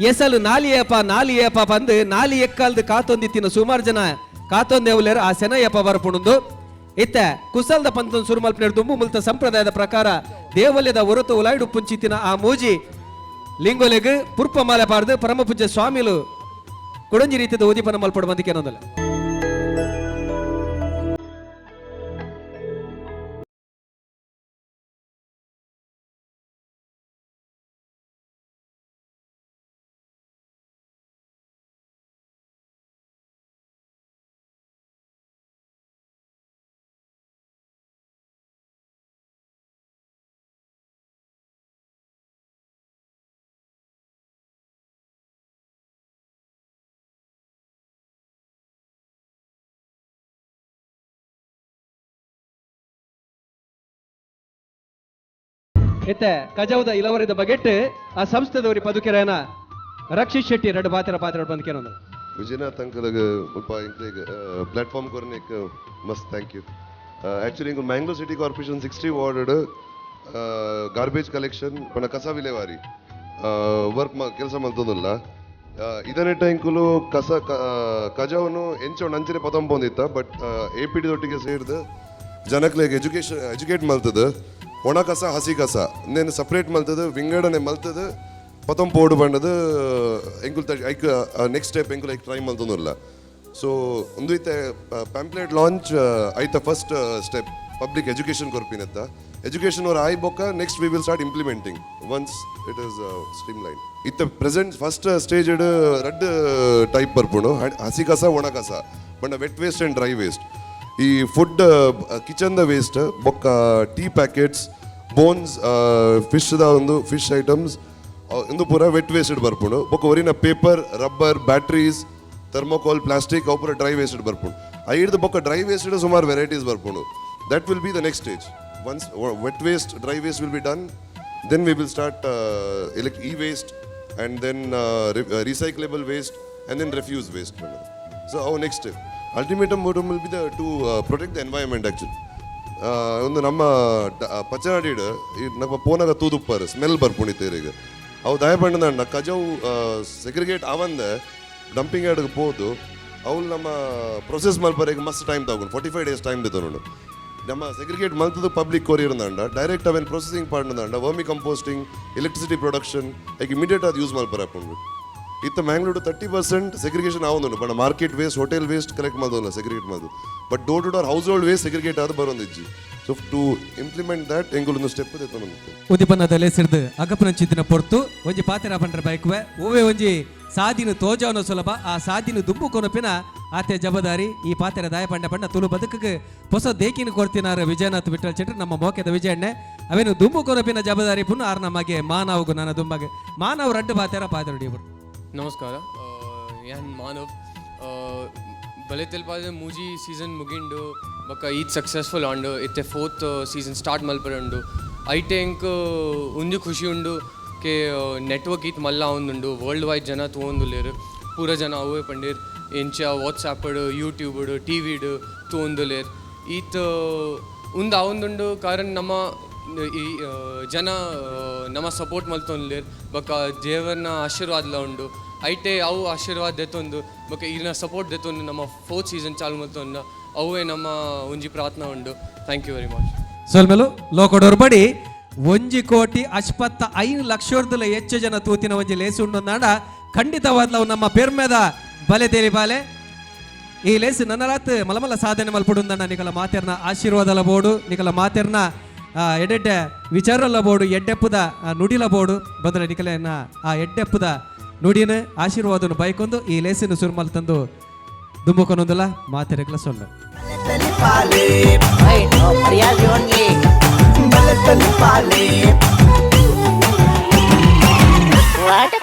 ಎಸಲು ನಾಲಿಯಪ್ಪ ನಾಲಿಯಪ್ಪ ಬಂದು ನಾಲಿ ಎಕ್ಕಲ್ದು ಕಾತೊಂದಿತ್ತಿನ ಸುಮಾರು ಜನ ಕಾತೊಂದೇವುಲೇರು ಆ ಸೆನಯ್ಯಪ್ಪ ಬರಪುಣುಂದು. ಇತ್ತ ಕುಸಲ್ದ ಪಂತನ್ ಸುರುಮಲ್ಪಿನ ದುಂಬು ಮುಲ್ತ ಸಂಪ್ರದಾಯದ ಪ್ರಕಾರ ದೇವಲ್ಯದ ಹೊರತು ಉಲಾಯ್ಡು ಪುಂಚಿತ್ತಿನ ಆ ಮೂಜಿ ಲಿಂಗೋಲೆಗ್ ಪುರ್ಪ ಮಾಲೆ ಪಾರ್ದು ಪರಮ ಪೂಜ್ಯ ಸ್ವಾಮಿಲು ಕೊಡಂಜಿ ರೀತಿಯ ಉದೀಪನ ಮಲ್ಪಡು ಬಂದಿಕೇನೊಂದಲ್ಲ. ಇತ್ತೆ ಕಜೌದ ಇಲವರಿದ ಬಗೆಟ್ ಆ ಸಂಸ್ಥೆದವರಿ ಪದುಕೆರೇನ ರಕ್ಷಿತ್ ಶೆಟ್ಟಿ ಎರಡು ಪಾತ್ರ ಪಾತ್ರ ಬಂದ್ಕೇನೊಂದು. ವಿಜಯನಾಥ್ ಅಂಕಲ್ಗ್ ಮುಲ್ಪ ಎಂಕ್ಲೆಗ್ ಪ್ಲಾಟ್ಫಾರ್ಮ್ ಕೊರ್ನೆಕ್ ಮಸ್ತ್ thank you. Actually ಇಂಕುಲು Mangalore city corporation 60 ward garbage collection ಪಂಡ ಕಸ ವಿಲೇವಾರಿ ವರ್ಕ್ ಕೆಲಸ ಮಲ್ತೊಂದುಲ್ಲ. ಇದನೆಟ್ಟ ಇಂಕುಲು ಕಸ ಕಜವನ್ನು ಎಂಚ ಅಂಚನೆ ಪತೊಂಪೊಂದಿತ್ತ. ಬಟ್ ಎಪಿಡಿ ದೊಟ್ಟಿಗೆ ಸೇರ್ದು ಜನಕ್ಲೆಗ್ ಎಜುಕೇಶನ್ ಎಜುಕೇಟ್ ಮಲ್ತದ ಒಣ ಕಸ ಹಸಿ ಕಸ ನೇನು ಸಪ್ರೇಟ್ ಮಲ್ತದ ವಿಂಗಡಣೆ ಮಲ್ತದ ಪತೊಂಪೋಡು ಬಂಡದು ಎಂಕುಲ್ ಐಕ್ ನೆಕ್ಸ್ಟ್ ಸ್ಟೆಪ್ ಎಂಕುಲ್ ಐಕ್ ಟ್ರೈ ಮಲ್ತೊಂದುಲ್ಲ. ಸೊ ಒಂದು ಇತ್ತೆ ಪ್ಯಾಂಪ್ಲೆಟ್ ಲಾಂಚ್ ಐತ ಫಸ್ಟ್ ಸ್ಟೆಪ್ ಪಬ್ಲಿಕ್ ಎಜುಕೇಶನ್ ಕೊರ್ಪಿನತ್ತ. ಎಜುಕೇಶನ್ ಅವ್ರ ಆಯ್ ಬೊಕ್ಕ next we will start implementing once it is streamline. ಇತ್ತ ಪ್ರೆಸೆಂಟ್ ಫಸ್ಟ್ ಸ್ಟೇಜ್ ರಡ್ಡ್ ಟೈಪ್ ಬರ್ಪುಂಡು, ಹಸಿ ಕಸ ಒಣ ಕಸ ಬಣ್ಣ wet waste and dry waste. ಈ ಫುಡ್ ಕಿಚನ್ the waste ಬೊಕ್ಕ tea packets, bones, fish the ಒಂದು ಫಿಶ್ ಐಟಮ್ಸ್ ಇಂದು ಪೂರ ವೆಟ್ ವೇಸ್ಟ್ ಬರ್ಪುಂಡು. ಬೊಕ್ಕ ಒರಿನ paper, rubber, batteries, thermocol, plastic ಅವು ಪೂರ ಡ್ರೈ ವೇಸ್ಟ್ ಬರ್ಪುಂಡು. ಐಡ್ದು ಬೊಕ್ಕ ಡ್ರೈ ವೇಸ್ಟ್ ಸುಮಾರು ವೆರೈಟೀಸ್ ಬರ್ಪುಂಡು. That will be the next stage. Once wet waste, dry waste will be done, then we will start e waste and then recyclable waste and then refuse waste. So our next step ultimatum will be the to protect the environment actually. ಒಂದು ನಮ್ಮ ಪಚ್ಚನಾಡಿಡ್ ನಮ್ಮ ಪೋನಾಗ ತೂದುಪ್ಪರ್ smell ಬರ್ಪುಂಡಿತ್ತೇರಿಗೆ. ಅವು ದಯಪಂಡದಂಡ ಕಜವು segregate ಆವಂದೆ dumping ಯಾರ್ಡ್ಗೆ ಪೋದು ಅವ್ಲು ನಮ್ಮ process ಮಲ್ಪರೆಗ್ ಮಸ್ತ್ time ತಗೊಂಡು 45 days time ದೆತೊನುಂಡು. ನಮ್ಮ ಸೆಗ್ರಿಗೇಟ್ ಮಲ್ತದ ಪಬ್ಲಿಕ್ ಕೊರಿಯರ್ದಾಂಡ ಡೈರೆಕ್ಟ್ ಅವೇನು ಪ್ರೊಸೆಸಿಂಗ್ ಪಾಡ್ನದಾಂಡ vermicomposting, electricity production, like immediate ಅದು ಯೂಸ್ ಮಲ್ಪರ ಆಪುಂಡು. ಇತ್ತ ಮ್ಯಾಂಗ್ಳೂರು 30% ಸೆಗ್ರಿಗೇಷನ್ ಆವೊಂದುಂಡು. ಪಂಡ market waste, hotel waste collect ಮಲ್ದಲ್ಲ, segregate ಮಲ್ದು, but door to door household waste segregate ಆದ್ ಬರೋಂದಿಜ್ಜಿ. ಸೊ ಟು ಇಂಪ್ಲಿಮೆಂಟ್ that ಎಂಕುಲೊಂದು step ದೆತ್ತೊಂದು. ಉದಿಪನದ ಲೇಸಿರ್ದು ಅಗಪನಂಚಿತ್ತಿನ ಪೊರ್ತು ಒಂಜಿ ಪಾತೆರ ಪಂಡ್ರೆ ಬೈಕುವೆ. ಓವೆ ಒಂಜಿ ಸಾದಿನ ತೋಜವನ ಸುಲಭ, ಆ ಸಾದಿನ ದುಂಬು ಕೊನಪಿನ ಆತೆ ಜಬದಾರಿ. ಈ ಪಾತೆರ ದಾಯ ಪಂಡ ಪಂಡ ತುಳು ಬದುಕಿಗೆ ಹೊಸ ದೇಕಿನ ಕೊಡ್ತಿನಾರ ವಿಜಯನಾಥ್ ವಿಠಲ್ ಶೆಟ್ರು, ನಮ್ಮ ಮೋಕೆದ ವಿಜಯಣ್ಣೆ. ಅವೇನು ದುಂಬು ಕೊನಪಿನ ಜಬದಾರಿ ಪುನಃ ಆರ್ ನಮಗೆ ಮಾನವಗು ನನ್ನ ದುಂಬಾಗೆ ಮಾನವ ರಡ್ಡು ಪಾತೆರ ಪಾತೆರ. ನಮಸ್ಕಾರ, ಯಾನ್ ಮಾನವ್. ಬಲೆ ತೆಲ್ಪಾದ ಮೂಜಿ ಸೀಸನ್ ಮುಗಿಂಡು ಬೊಕ್ಕ ಈತ್ ಸಕ್ಸಸ್ಫುಲ್ ಆಂಡ್. ಇತ್ತೆ ಫೋರ್ತ್ ಸೀಸನ್ ಸ್ಟಾರ್ಟ್ ಮಲ್ಪರೆ ಉಂಡು. ಐಟೆ ಎಂಕ್ ಒಂಜಿ ಖುಷಿ ಉಂಡು ಕೆ ನೆಟ್ವರ್ಕ್ ಈತ್ ಮಲ್ಲ ಆವೊಂದುಂಡು. ವರ್ಲ್ಡ್ ವೈಡ್ ಜನ ತೂವೊಂದುಲ್ಲೆರ್. ಪೂರ ಜನ ಅವೇ ಪಂಡೇರ್ ಎಂಚ ವಾಟ್ಸಾಪಡ್, ಯೂಟ್ಯೂಬಡ್, ಟಿವಿಡ್ ತೂವೊಂದುಲ್ಲೆರ್. ಈತ್ ಉಂದು ಆವೊಂದುಂಡು ಕಾರಣ ನಮ್ಮ ಈ ಜನ ನಮ್ಮ ಸಪೋರ್ಟ್ ಮಲ್ತೊಂದುಲ್ಲೆರ್. ಬೊಕ್ಕ ದೇವರ್ನ ಆಶೀರ್ವಾದಲ ಉಂಡು. ಐಟೆ ಅವು ಆಶೀರ್ವಾದ ದೆತ್ತೊಂದು ಬೊಕ್ಕ ಈರ್ನ ಸಪೋರ್ಟ್ ದೆತ್ತೊಂದು ನಮ್ಮ ಫೋರ್ತ್ ಸೀಸನ್ ಚಾಲು ಮಲ್ತೊಂದು ಅವುವೇ ನಮ್ಮ ಒಂಜಿ ಪ್ರಾರ್ಥನೆ ಉಂಡು. Thank you very much. ಸೊಲ್ಮೆಲು. ಲೋಕಡೋರ್ಬಡಿ 1 ಕೋಟಿ 85 ಲಕ್ಷರ್ದುಲ ಹೆಚ್ಚು ಜನ ತೂತಿನ ಒಂಜಿ ಲೇಸು ಉಂಡು. ಖಂಡಿತವಾದ್ಲವು ನಮ್ಮ ಪೆರ್ಮೆದ ಬಲೆ ತೇಲಿ ಬಾಲೆ. ಈ ಲೇಸು ನನಲಾತ್ ಮಲಮಲ ಸಾಧನೆ ಮಲ್ಪುಡುಂದಣ್ಣ. ನಿಕಲ ಮಾತೆರ್ನ ಆಶೀರ್ವಾದಲ ಬೋಡು, ನಿಕಲ ಮಾತೆರ್ನ ಎಡೆಡ್ಡೆ ವಿಚಾರಲ ಬೋಡು, ಎಡ್ಡೆಪ್ಪುದ ನುಡಿಲ ಬೋಡು. ಬದಲ ನಿಕಲೆನ ಆ ಎಡ್ಡೆಪ್ಪುದ ನುಡಿನ ಆಶೀರ್ವಾದನು ಬೈಕೊಂದು ಈ ಲೇಸಿನ ಸುರುಮಲ್ ತಂದು ದುಂಬುಕೊನೊಂದುಲ ಮಾತೆರೆಗ್ಲ ಸೊಲ್ಲ. ತೆಲಿಪಾಲೆ. I know, ಮರ್ಯಾದೆ only. ಬಲೆ ತೆಲಿಪಾಲೆ. What a